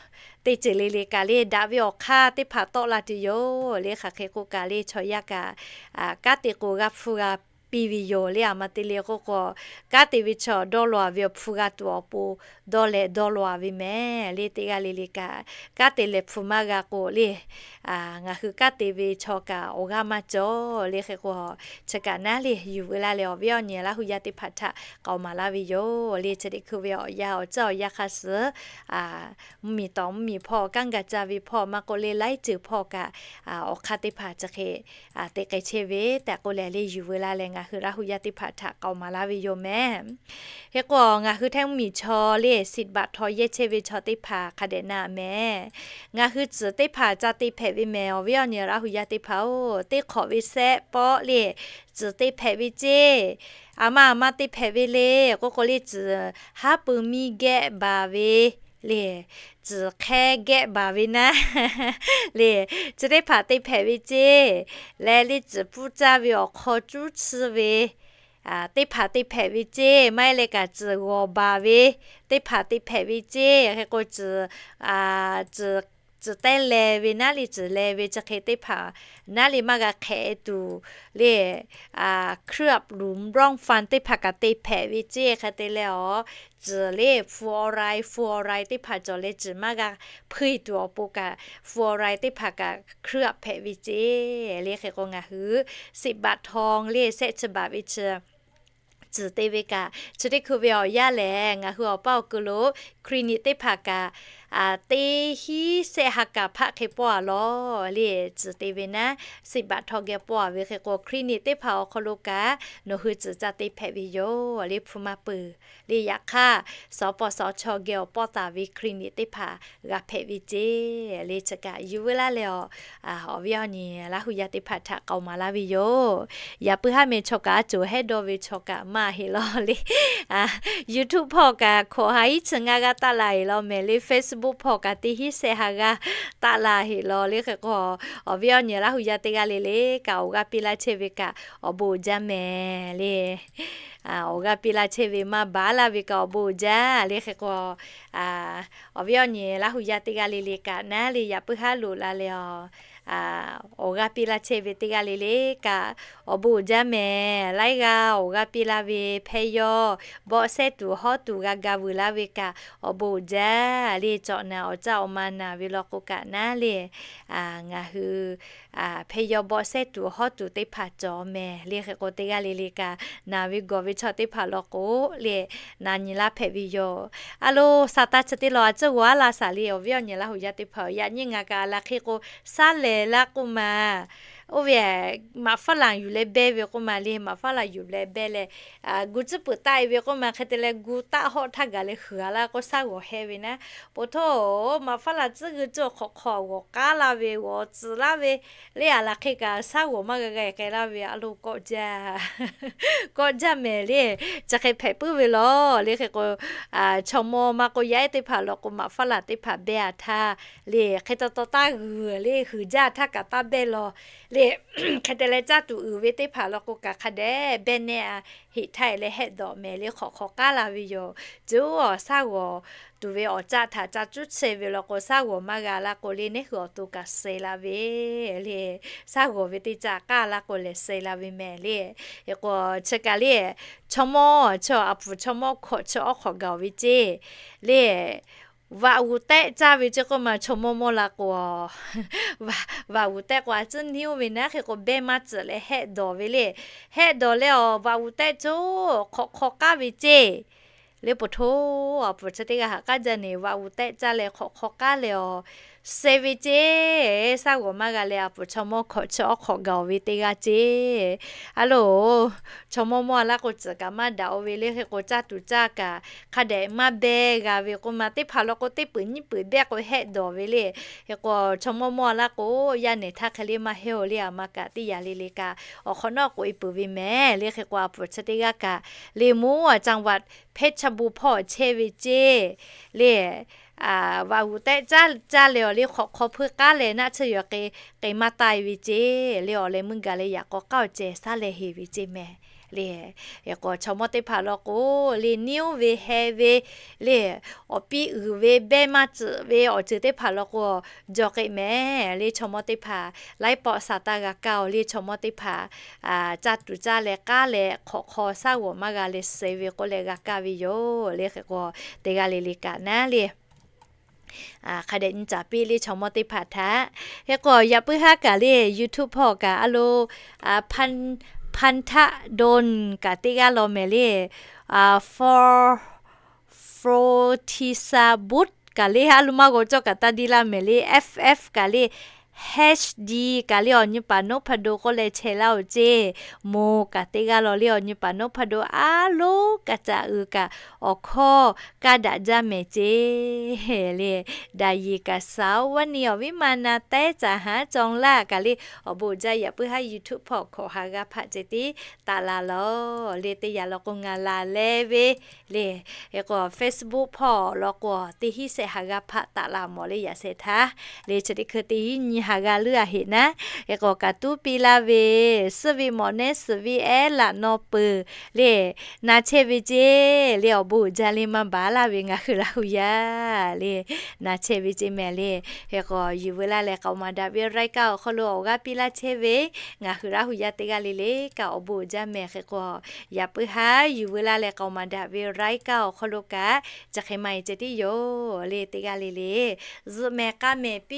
teˇ ceuˬ le le kaꞈ le daꞈ ve awˬ hk'aˇ teˇ hpaˍ tawˆ la tuˬ yoˬ le. Hk'aˬ hk'e k'oˆ kaꞈ le chaw yaˇ kaꞈ kanˉ te k'o g'aˇ hpfuhˇ g'a piˇ ve yoˬ le. A ma te le k'oˆ k'o, kanˉ te ve chaw dawˇ law ve awˬ hpfuhˇ g'a tuˬ awˬ pon dawˇ leh dawˇ law ve mehˍ le. Teˇ g'aˇ le le kaꞈ kanˉ te leh hpfuhˇ maˇ g'a k'o le, ngaˬ hui kanˉ te ve chaw kaꞈ awˬ g'aˇ maˇ cawˬ le. Hk'e k'o, chi kaꞈ naˉ le yuˬ veu laˇ leh awˬ viˉ awˬ nyi Laˇ hu yaˇ teˇ hpaˍ htaꞈ k'aoˍ maˍ laˇ ve yoˬ le. Chi teˇ hkui ve awˬ yanˇ awˬ caˇ awˬ yanˇ hk'a suhˍ mvuhˇmiˬ tawˍ mvuhˇmiˬ hpawˇ kanˉ ga caˇ ve hpawˇ maˇ k'oˆ le laiˉ ceuˬ hpawˇ kaꞈ awˬ hk'aˇ teˇ hpaˍ chi hk'e te k'ai chehˇ ve tehꞈ k'oˆ leh le yuˬ veu laˇ leh ngaˬ hui Laˇ hu yaˇ teˇ hpaˍ htaꞈ k'aoˍ maˍ laˇ ve yoˬ mehˍ. Hk'e k'o, ngaˬ hui Htaiˇ mvuhˇmiˬ chaw le สิทธิ์บัตรทอง yehˇ chehˇ ve chaw teˇ hpaˍ hk'a dehꞈ na mehˍ. Ngaˬ hui tcuhˍ teˇ hpaˍ ca te hpehꞈ ve mehˍ. Awˬ viˉ awˬ nyi Laˇ hu yaˇ teˇ hpaˍ-oˬ, teˇ hk'awꞈ ve sehˆ pawˆ le tcuhˍ te hpehꞈ ve ceˇ. A ma a ma te hpehꞈ ve le k'oˆ k'o le, tcuhˍ haˉ pui miˇ gehˆ baˬ ve le, tcuhˍ hk'ehˇ gehˆ baˬ ve naˉ le, chi teˇ hpaˍ te hpehꞈ ve ceˇ. Leh le tcuhˍ pfuhˇ caˇ ve awˬ hk'aw cuˉ tsuhˇ ve teˇ hpaˍ te hpehꞈ ve ceˇ. Maˇ heˆ leh kaꞈ tcuhˍ g'awˬ baˬ ve teˇ hpaˍ te hpehꞈ ve ceˇ. Hk'e k'o, tcuhˍ tcuhˍ teh leh ve naˉ le tcuhˍ leh ve chi hk'e teˇ hpaˍ naˉ le maˇ g'a hk'ehꞈ e tuˬ le, เครื่องปรุงรส teˇ hpaˍ kaꞈ te hpehꞈ ve ceˇ. Hk'e te leh awˬ, tcuhˍ le ฟลูออไรด์ ฟลูออไรด์ teˇ hpaˍ cawˬ leh tcuhˍ maˇ g'a hpuiˇ tuˬ awˬ pon kaꞈ ฟลูออไรด์ teˇ hpaˍ kaꞈ เครื่อง hpehꞈ ve ceˇ le. Hk'e k'o ngaˬ hui สิทธิ์บัตรทอง le sehˆ chi baˬ ve chi tcuhˍ te ve kaꞈ, chi teˇ hkui ve awˬ yanˇ lehˬ ngaˬ hui awˬ paˇ awˬ ku lo คลินิก teˇ hpaˍ kaꞈ teˇ hinˉ sehˆ ha kaꞈ hpaˆ hk'e pawˆ a lawˬ le. Tcuhˍ te ve naˉ สิทธิ์บัตรทอง geh pawˆ a ve hk'e k'o คลินิก teˇ hpaˍ awˬ hk'aw lo kaꞈ nawˬ hui tcuhˍ ca te hpehꞈ ve yoˬ le. Hpu maˇ peuˬ le. Yaꞈ hk'aˇ สปสช geh awˬ pawˆ taˍ ve คลินิก teˇ hpaˍ g'a hpehꞈ ve ceˇ le. Chi kaꞈ yuˬ veu laˇ leh awˬ, awˬ viˉ awˬ nyi Laˇ hu yaˇ teˇ hpaˍ htaꞈ k'aoˍ maˍ laˇ ve yoˬ. Yaꞈ puiˉ haˉ meh chaw kaꞈ a coˬ hehˉ dawˇ ve chaw kaꞈ maˇ heˆ lawˬ le. YouTube hpawˇ kaꞈ hkawꞈ ha iˉ chi ngaˇ g'aˇ taˆ la heˆ lawˬ mehˍ le. Facebook hpawˇ kaꞈ teˇ hinˉ sehˆ ha g'aˇ taˆ la heˆ lawˬ le. Hk'e k'o, awˬ viˉ awˬ nyi Laˇ hu yaˇ teˇ g'aˇ le le kaꞈ awˬ g'aˇ piˇ laˇ chehˇ ve kaꞈ awˬ bon uiˍ jaˇ mehˍ le. Awˬ g'aˇ piˇ laˇ chehˇ ve maˇ baˬ laˇ ve kaꞈ awˬ bon uiˍ jaˇ le. Hk'e k'o, awˬ viˉ awˬ nyi Laˇ hu yaˇ teˇ g'aˇ le le kaꞈ naˉ le yaꞈ puiˉ haˉ loꞈ la leh awˬ, awˬ g'aˇ piˇ laˇ chehˇ ve teˇ g'aˇ le le kaꞈ awˬ bon uiˍ jaˇ mehˍ. Laiˉ g'aˇ awˬ g'aˇ piˇ laˇ ve hpehˇ yawˇ bawˆ sehˉ tuˬ hawˉ tuˬ g'a ga vuiˬ laˇ ve kaꞈ awˬ bon uiˍ jaˇ le. Cawꞈ naˬ awˬ caˇ awˬ ma naˬ ve law k'o kaꞈ naˉ le ngaˬ hui hpehˇ yawˇ bawˆ sehˉ tuˬ hawˉ tuˬ teˇ hpaˍ cawˬ mehˍ le. Hk'e k'o teˇ g'aˇ le le kaꞈ naˬ ve gawˬ ve chaw teˇ hpaˍ law k'o le, na nyi laˇ hpehꞈ ve yoˬ. A lo, Saˍtanˍ chi teˇ lawn a ciˉ g'aw aˉ laˇ shaˍ le. Awˬ viˉ awˬ nyi Laˇ hu yaˇ teˇ hpaˍ, yaꞈ nyi ngaˬ kaꞈ a laˬ hk'e k'o, saˉ lehˬ laˇ k'oˆ ma, oˇ ve maꞈ faˉ laˬ yuˬ leh beh ve k'oˆ ma le. Maꞈ faˉ laˬ yuˬ leh beh leh, gu tcuhˉ peuˬ taˆ e ve k'oˆ ma, hk'e te leh gu taˆ hawˆ htaˇ gaˬ leh huiˍ a laˇ k'o, saˉ g'awˬ heh ve naˉ. Poˬ htaˇ, maꞈ faˉ laˬ tcuhˉ g'uiˬ cawˇ hk'awꞈ hk'awꞈ g'awˬ k'aˉ laˇ ve, g'awˬ tcuhˍ laˇ ve le. A laˬ hk'e kaꞈ saˉ g'awˬ maˇ g'a g'a k'ai laˇ ve a lo kawˆ jaˇ, kawˆ jaˇ mehˍ le. Chi hk'e hpehꞈ puiˉ ve lawˬ le. Hk'e k'o, chaw mawˇ maˇ k'o yaˇ ehˉ teˇ hpaˍ law k'o, maꞈ faˉ laˬ teˇ hpaˍ beh a htaˇ le, hk'e taw taw taˇ g'uiˬ le, huiˍ jaˇ htaˇ kaꞈ taˇ beh lawˬ le. Hk'e te leh caˇ tuˬ uiˍ ve teˇ hpaˍ law k'o kaꞈ hk'a dehꞈ beh nehˇ a, heꞈ htaˇ e leh hehˆ dawꞈ mehˍ le. Hk'awꞈ hk'awꞈ k'aˉ la ve yoˬ. Ceuˬ saˉ g'awˬ tuˬ ve awˬ caˆ htaꞈ ca cuˉ chehˇ ve law k'o, saˉ g'awˬ maˇ g'a laˇ k'o le, neˉ hui awˬ to kaꞈ suh la ve le. Saˉ g'awˬ ve teˇ caˆ k'aˉ laˇ k'o lehˬ suh la ve mehˍ le. Hk'e k'o, chi kaꞈ le, chaw mawˇ chi a pfuhˍ chaw mawˇ hkawꞈ chi awˉ hk'awꞈ gaˬ ve ceˇ le. Vaꞈ g'uˬ tehˆ caˇ ve ceˇ k'oˆ ma, chaw mawˇ mawˇ la k'o, vaꞈ g'uˬ tehˆ k'o a ciˉ niˉ oˇ ve naˉ. Hk'e k'o beh maˇ tcuhꞈ leh hehˆ dawˬ ve le. Hehˆ dawˬ leh awˬ vaꞈ g'uˬ tehˆ cawˇ hk'awꞈ hk'aw k'aˉ ve ceˇ le. Poˬ htoˇ, a pfuhˍ chi teˇ g'aˇ haꞈ k'aˉ jaˇ ne, vaꞈ g'uˬ tehˆ caˇ leh hk'awꞈ hk'aw k'aˉ leh awˬ suh ve ceˇ. Shaˉ g'awˬ maˇ g'a leh a puˍ chaw mawˇ hkawꞈ chi awˉ hk'awꞈ gaˬ-oˬ ve teˇ g'aˇ ceˇ. A loˬ, chaw mawˇ mawˇ a laˇ k'o, tcuhˍ kaꞈ maˇ daꞈ-o ve le. Hk'e k'o, caˇ tuˬ caˇ kaꞈ hk'a dehꞈ maˇ behˇ g'a ve k'oˆ ma, teˇ hpaˍ law k'o, teˇ peuˬ nyiˇ peuˬ dehˆ k'o hehˆ dawˬ ve le. Hk'e k'o, chaw mawˇ mawˇ a laˇ k'o, yaˇ nehˬ htaˇ hk'e le maˇ heˆ-o le. A ma kaꞈ teˇ yanˇ le le kaꞈ, awˬ hk'awꞈ nawˉ k'oꞈ-e peuˬ ve mehˍ le. Hk'e k'o, a puˍ chi teˇ g'aˇ kaꞈ le, mvuhˇ a จังหวัดเพชรบูรณ์ hpawˇ chehˇ ve ceˇ le. Vaꞈ g'uˬ tehꞈ caˇ caˇ leh awˬ le hk'awꞈ hk'aw hpeuˇ k'aˉ leh naˆ tsuhˇ yaw k'e k'e maˇ taˆ-e ve ceˇ le. Awˬ leh meuˇ gaˬ leh yaꞈ k'aw k'aˉ awˬ cehˬ shaˉ leh heˍ ve ceˇ mehˍ le. Hk'e k'o, chaw mawˇ teˇ hpaˍ law k'o, le niˉ-oˬ ve heh ve le, awˬ piˇ uiˍ ve, behˇ maˇ tcuhꞈ ve awˬ ceuˬ teˇ hpaˍ law k'o, jaw k'e mehˍ le. Chaw mawˇ teˇ hpaˍ laiˉ pawˆ sa taˇ g'a kaˇ-oˬ le. Chaw mawˇ teˇ hpaˍ caˇ tuˬ caˇ leh k'aˉ leh hk'awꞈ hk'aw shaˉ g'awˬ maˇ g'a leh suh ve k'oˆ leh g'a kaˇ ve yoˬ le. Hk'e k'o, teˇ g'aˇ le le kaꞈ naˉ le, hk'a dehꞈ nyi caˍ piˇ le chaw mawˇ teˇ hpaˍ htaꞈ. Hk'e k'o, yaꞈ puiˉ haˉ kaꞈ le, YouTube hpawˇ kaꞈ a lo, พันธดล kaꞈ teˇ g'aˇ law mehˍ le, Fro Frotisaboot kaꞈ le, a lo maˇ g'aw cawˇ kaꞈ taˇ diˇ laˇ mehˍ le, F F kaꞈ le, H D kaꞈ le, awˬ nyi paˍ นพดล k'oˆ leh chehˇ laˇ-oˬ ceˇ. Moˬ kaꞈ teˇ g'aˇ law le, awˬ nyi paˍ นพดล a loˉ kaꞈ caꞈ uiˍ kaꞈ awˬ hkawˇ kaˇ daꞈ jaˇ mehˍ ceˇ le. Daꞈ yeˬ kaꞈ สาววันนี้ awˬ viˉ ma na teh caꞈ haˉ จองล่า kaꞈ le, awˬ bon uiˍ jaˇ yaꞈ puiˉ haˉ YouTube hpawˇ hkawꞈ ha g'a hpaˆ ceh tiˉ taˍ laˬ lawˬ le. Teˇ yanˇ law k'o, ngaˬ laˬ leh ve le. Hk'e k'o, Facebook hpawˇ law k'o, teˇ hinˉ shehˆ ha g'a hpaˆ taˍ laˬ mawˬ le. Yaꞈ shehˍ htaˇ le, chi teˇ hkui teˇ hinˉ nyi ha g'a leuˉ a heꞈ naˉ. Hk'e k'o, kaꞈ tuˉ piˇ laˇ ve, suhˆ ve mawꞈ nehˉ suhˍ ve ehˉ laꞈ naw peuˬ le, na chehˇ ve ceˇ le. Awˬ bon uiˍ jaˇ le, maˇ baˬ laˇ ve ngaˬ hui Laˇ hu yaˇ le, na chehˇ ve ceˇ mehˍ le. Hk'e k'o, yuˬ veu laˇ leh k'aoˍ maˍ daꞈ ve รายการ awˬ hk'aw lo awˬ g'aˇ piˇ laˇ chehˇ ve ngaˬ hui Laˇ hu yaˇ teˇ g'aˇ le le kaꞈ awˬ bon uiˍ jaˇ mehˍ. Hk'e k'o, yaꞈ puiˉ haˉ yuˬ veu laˇ leh k'aoˍ maˍ daꞈ ve รายการ awˬ hk'aw lo kaꞈ chi hk'e maˇ heˆ ceh tiˉ yoˬ le. Teˇ g'aˇ le le zuhꞈ mehˍ k'a mehˍ piˇ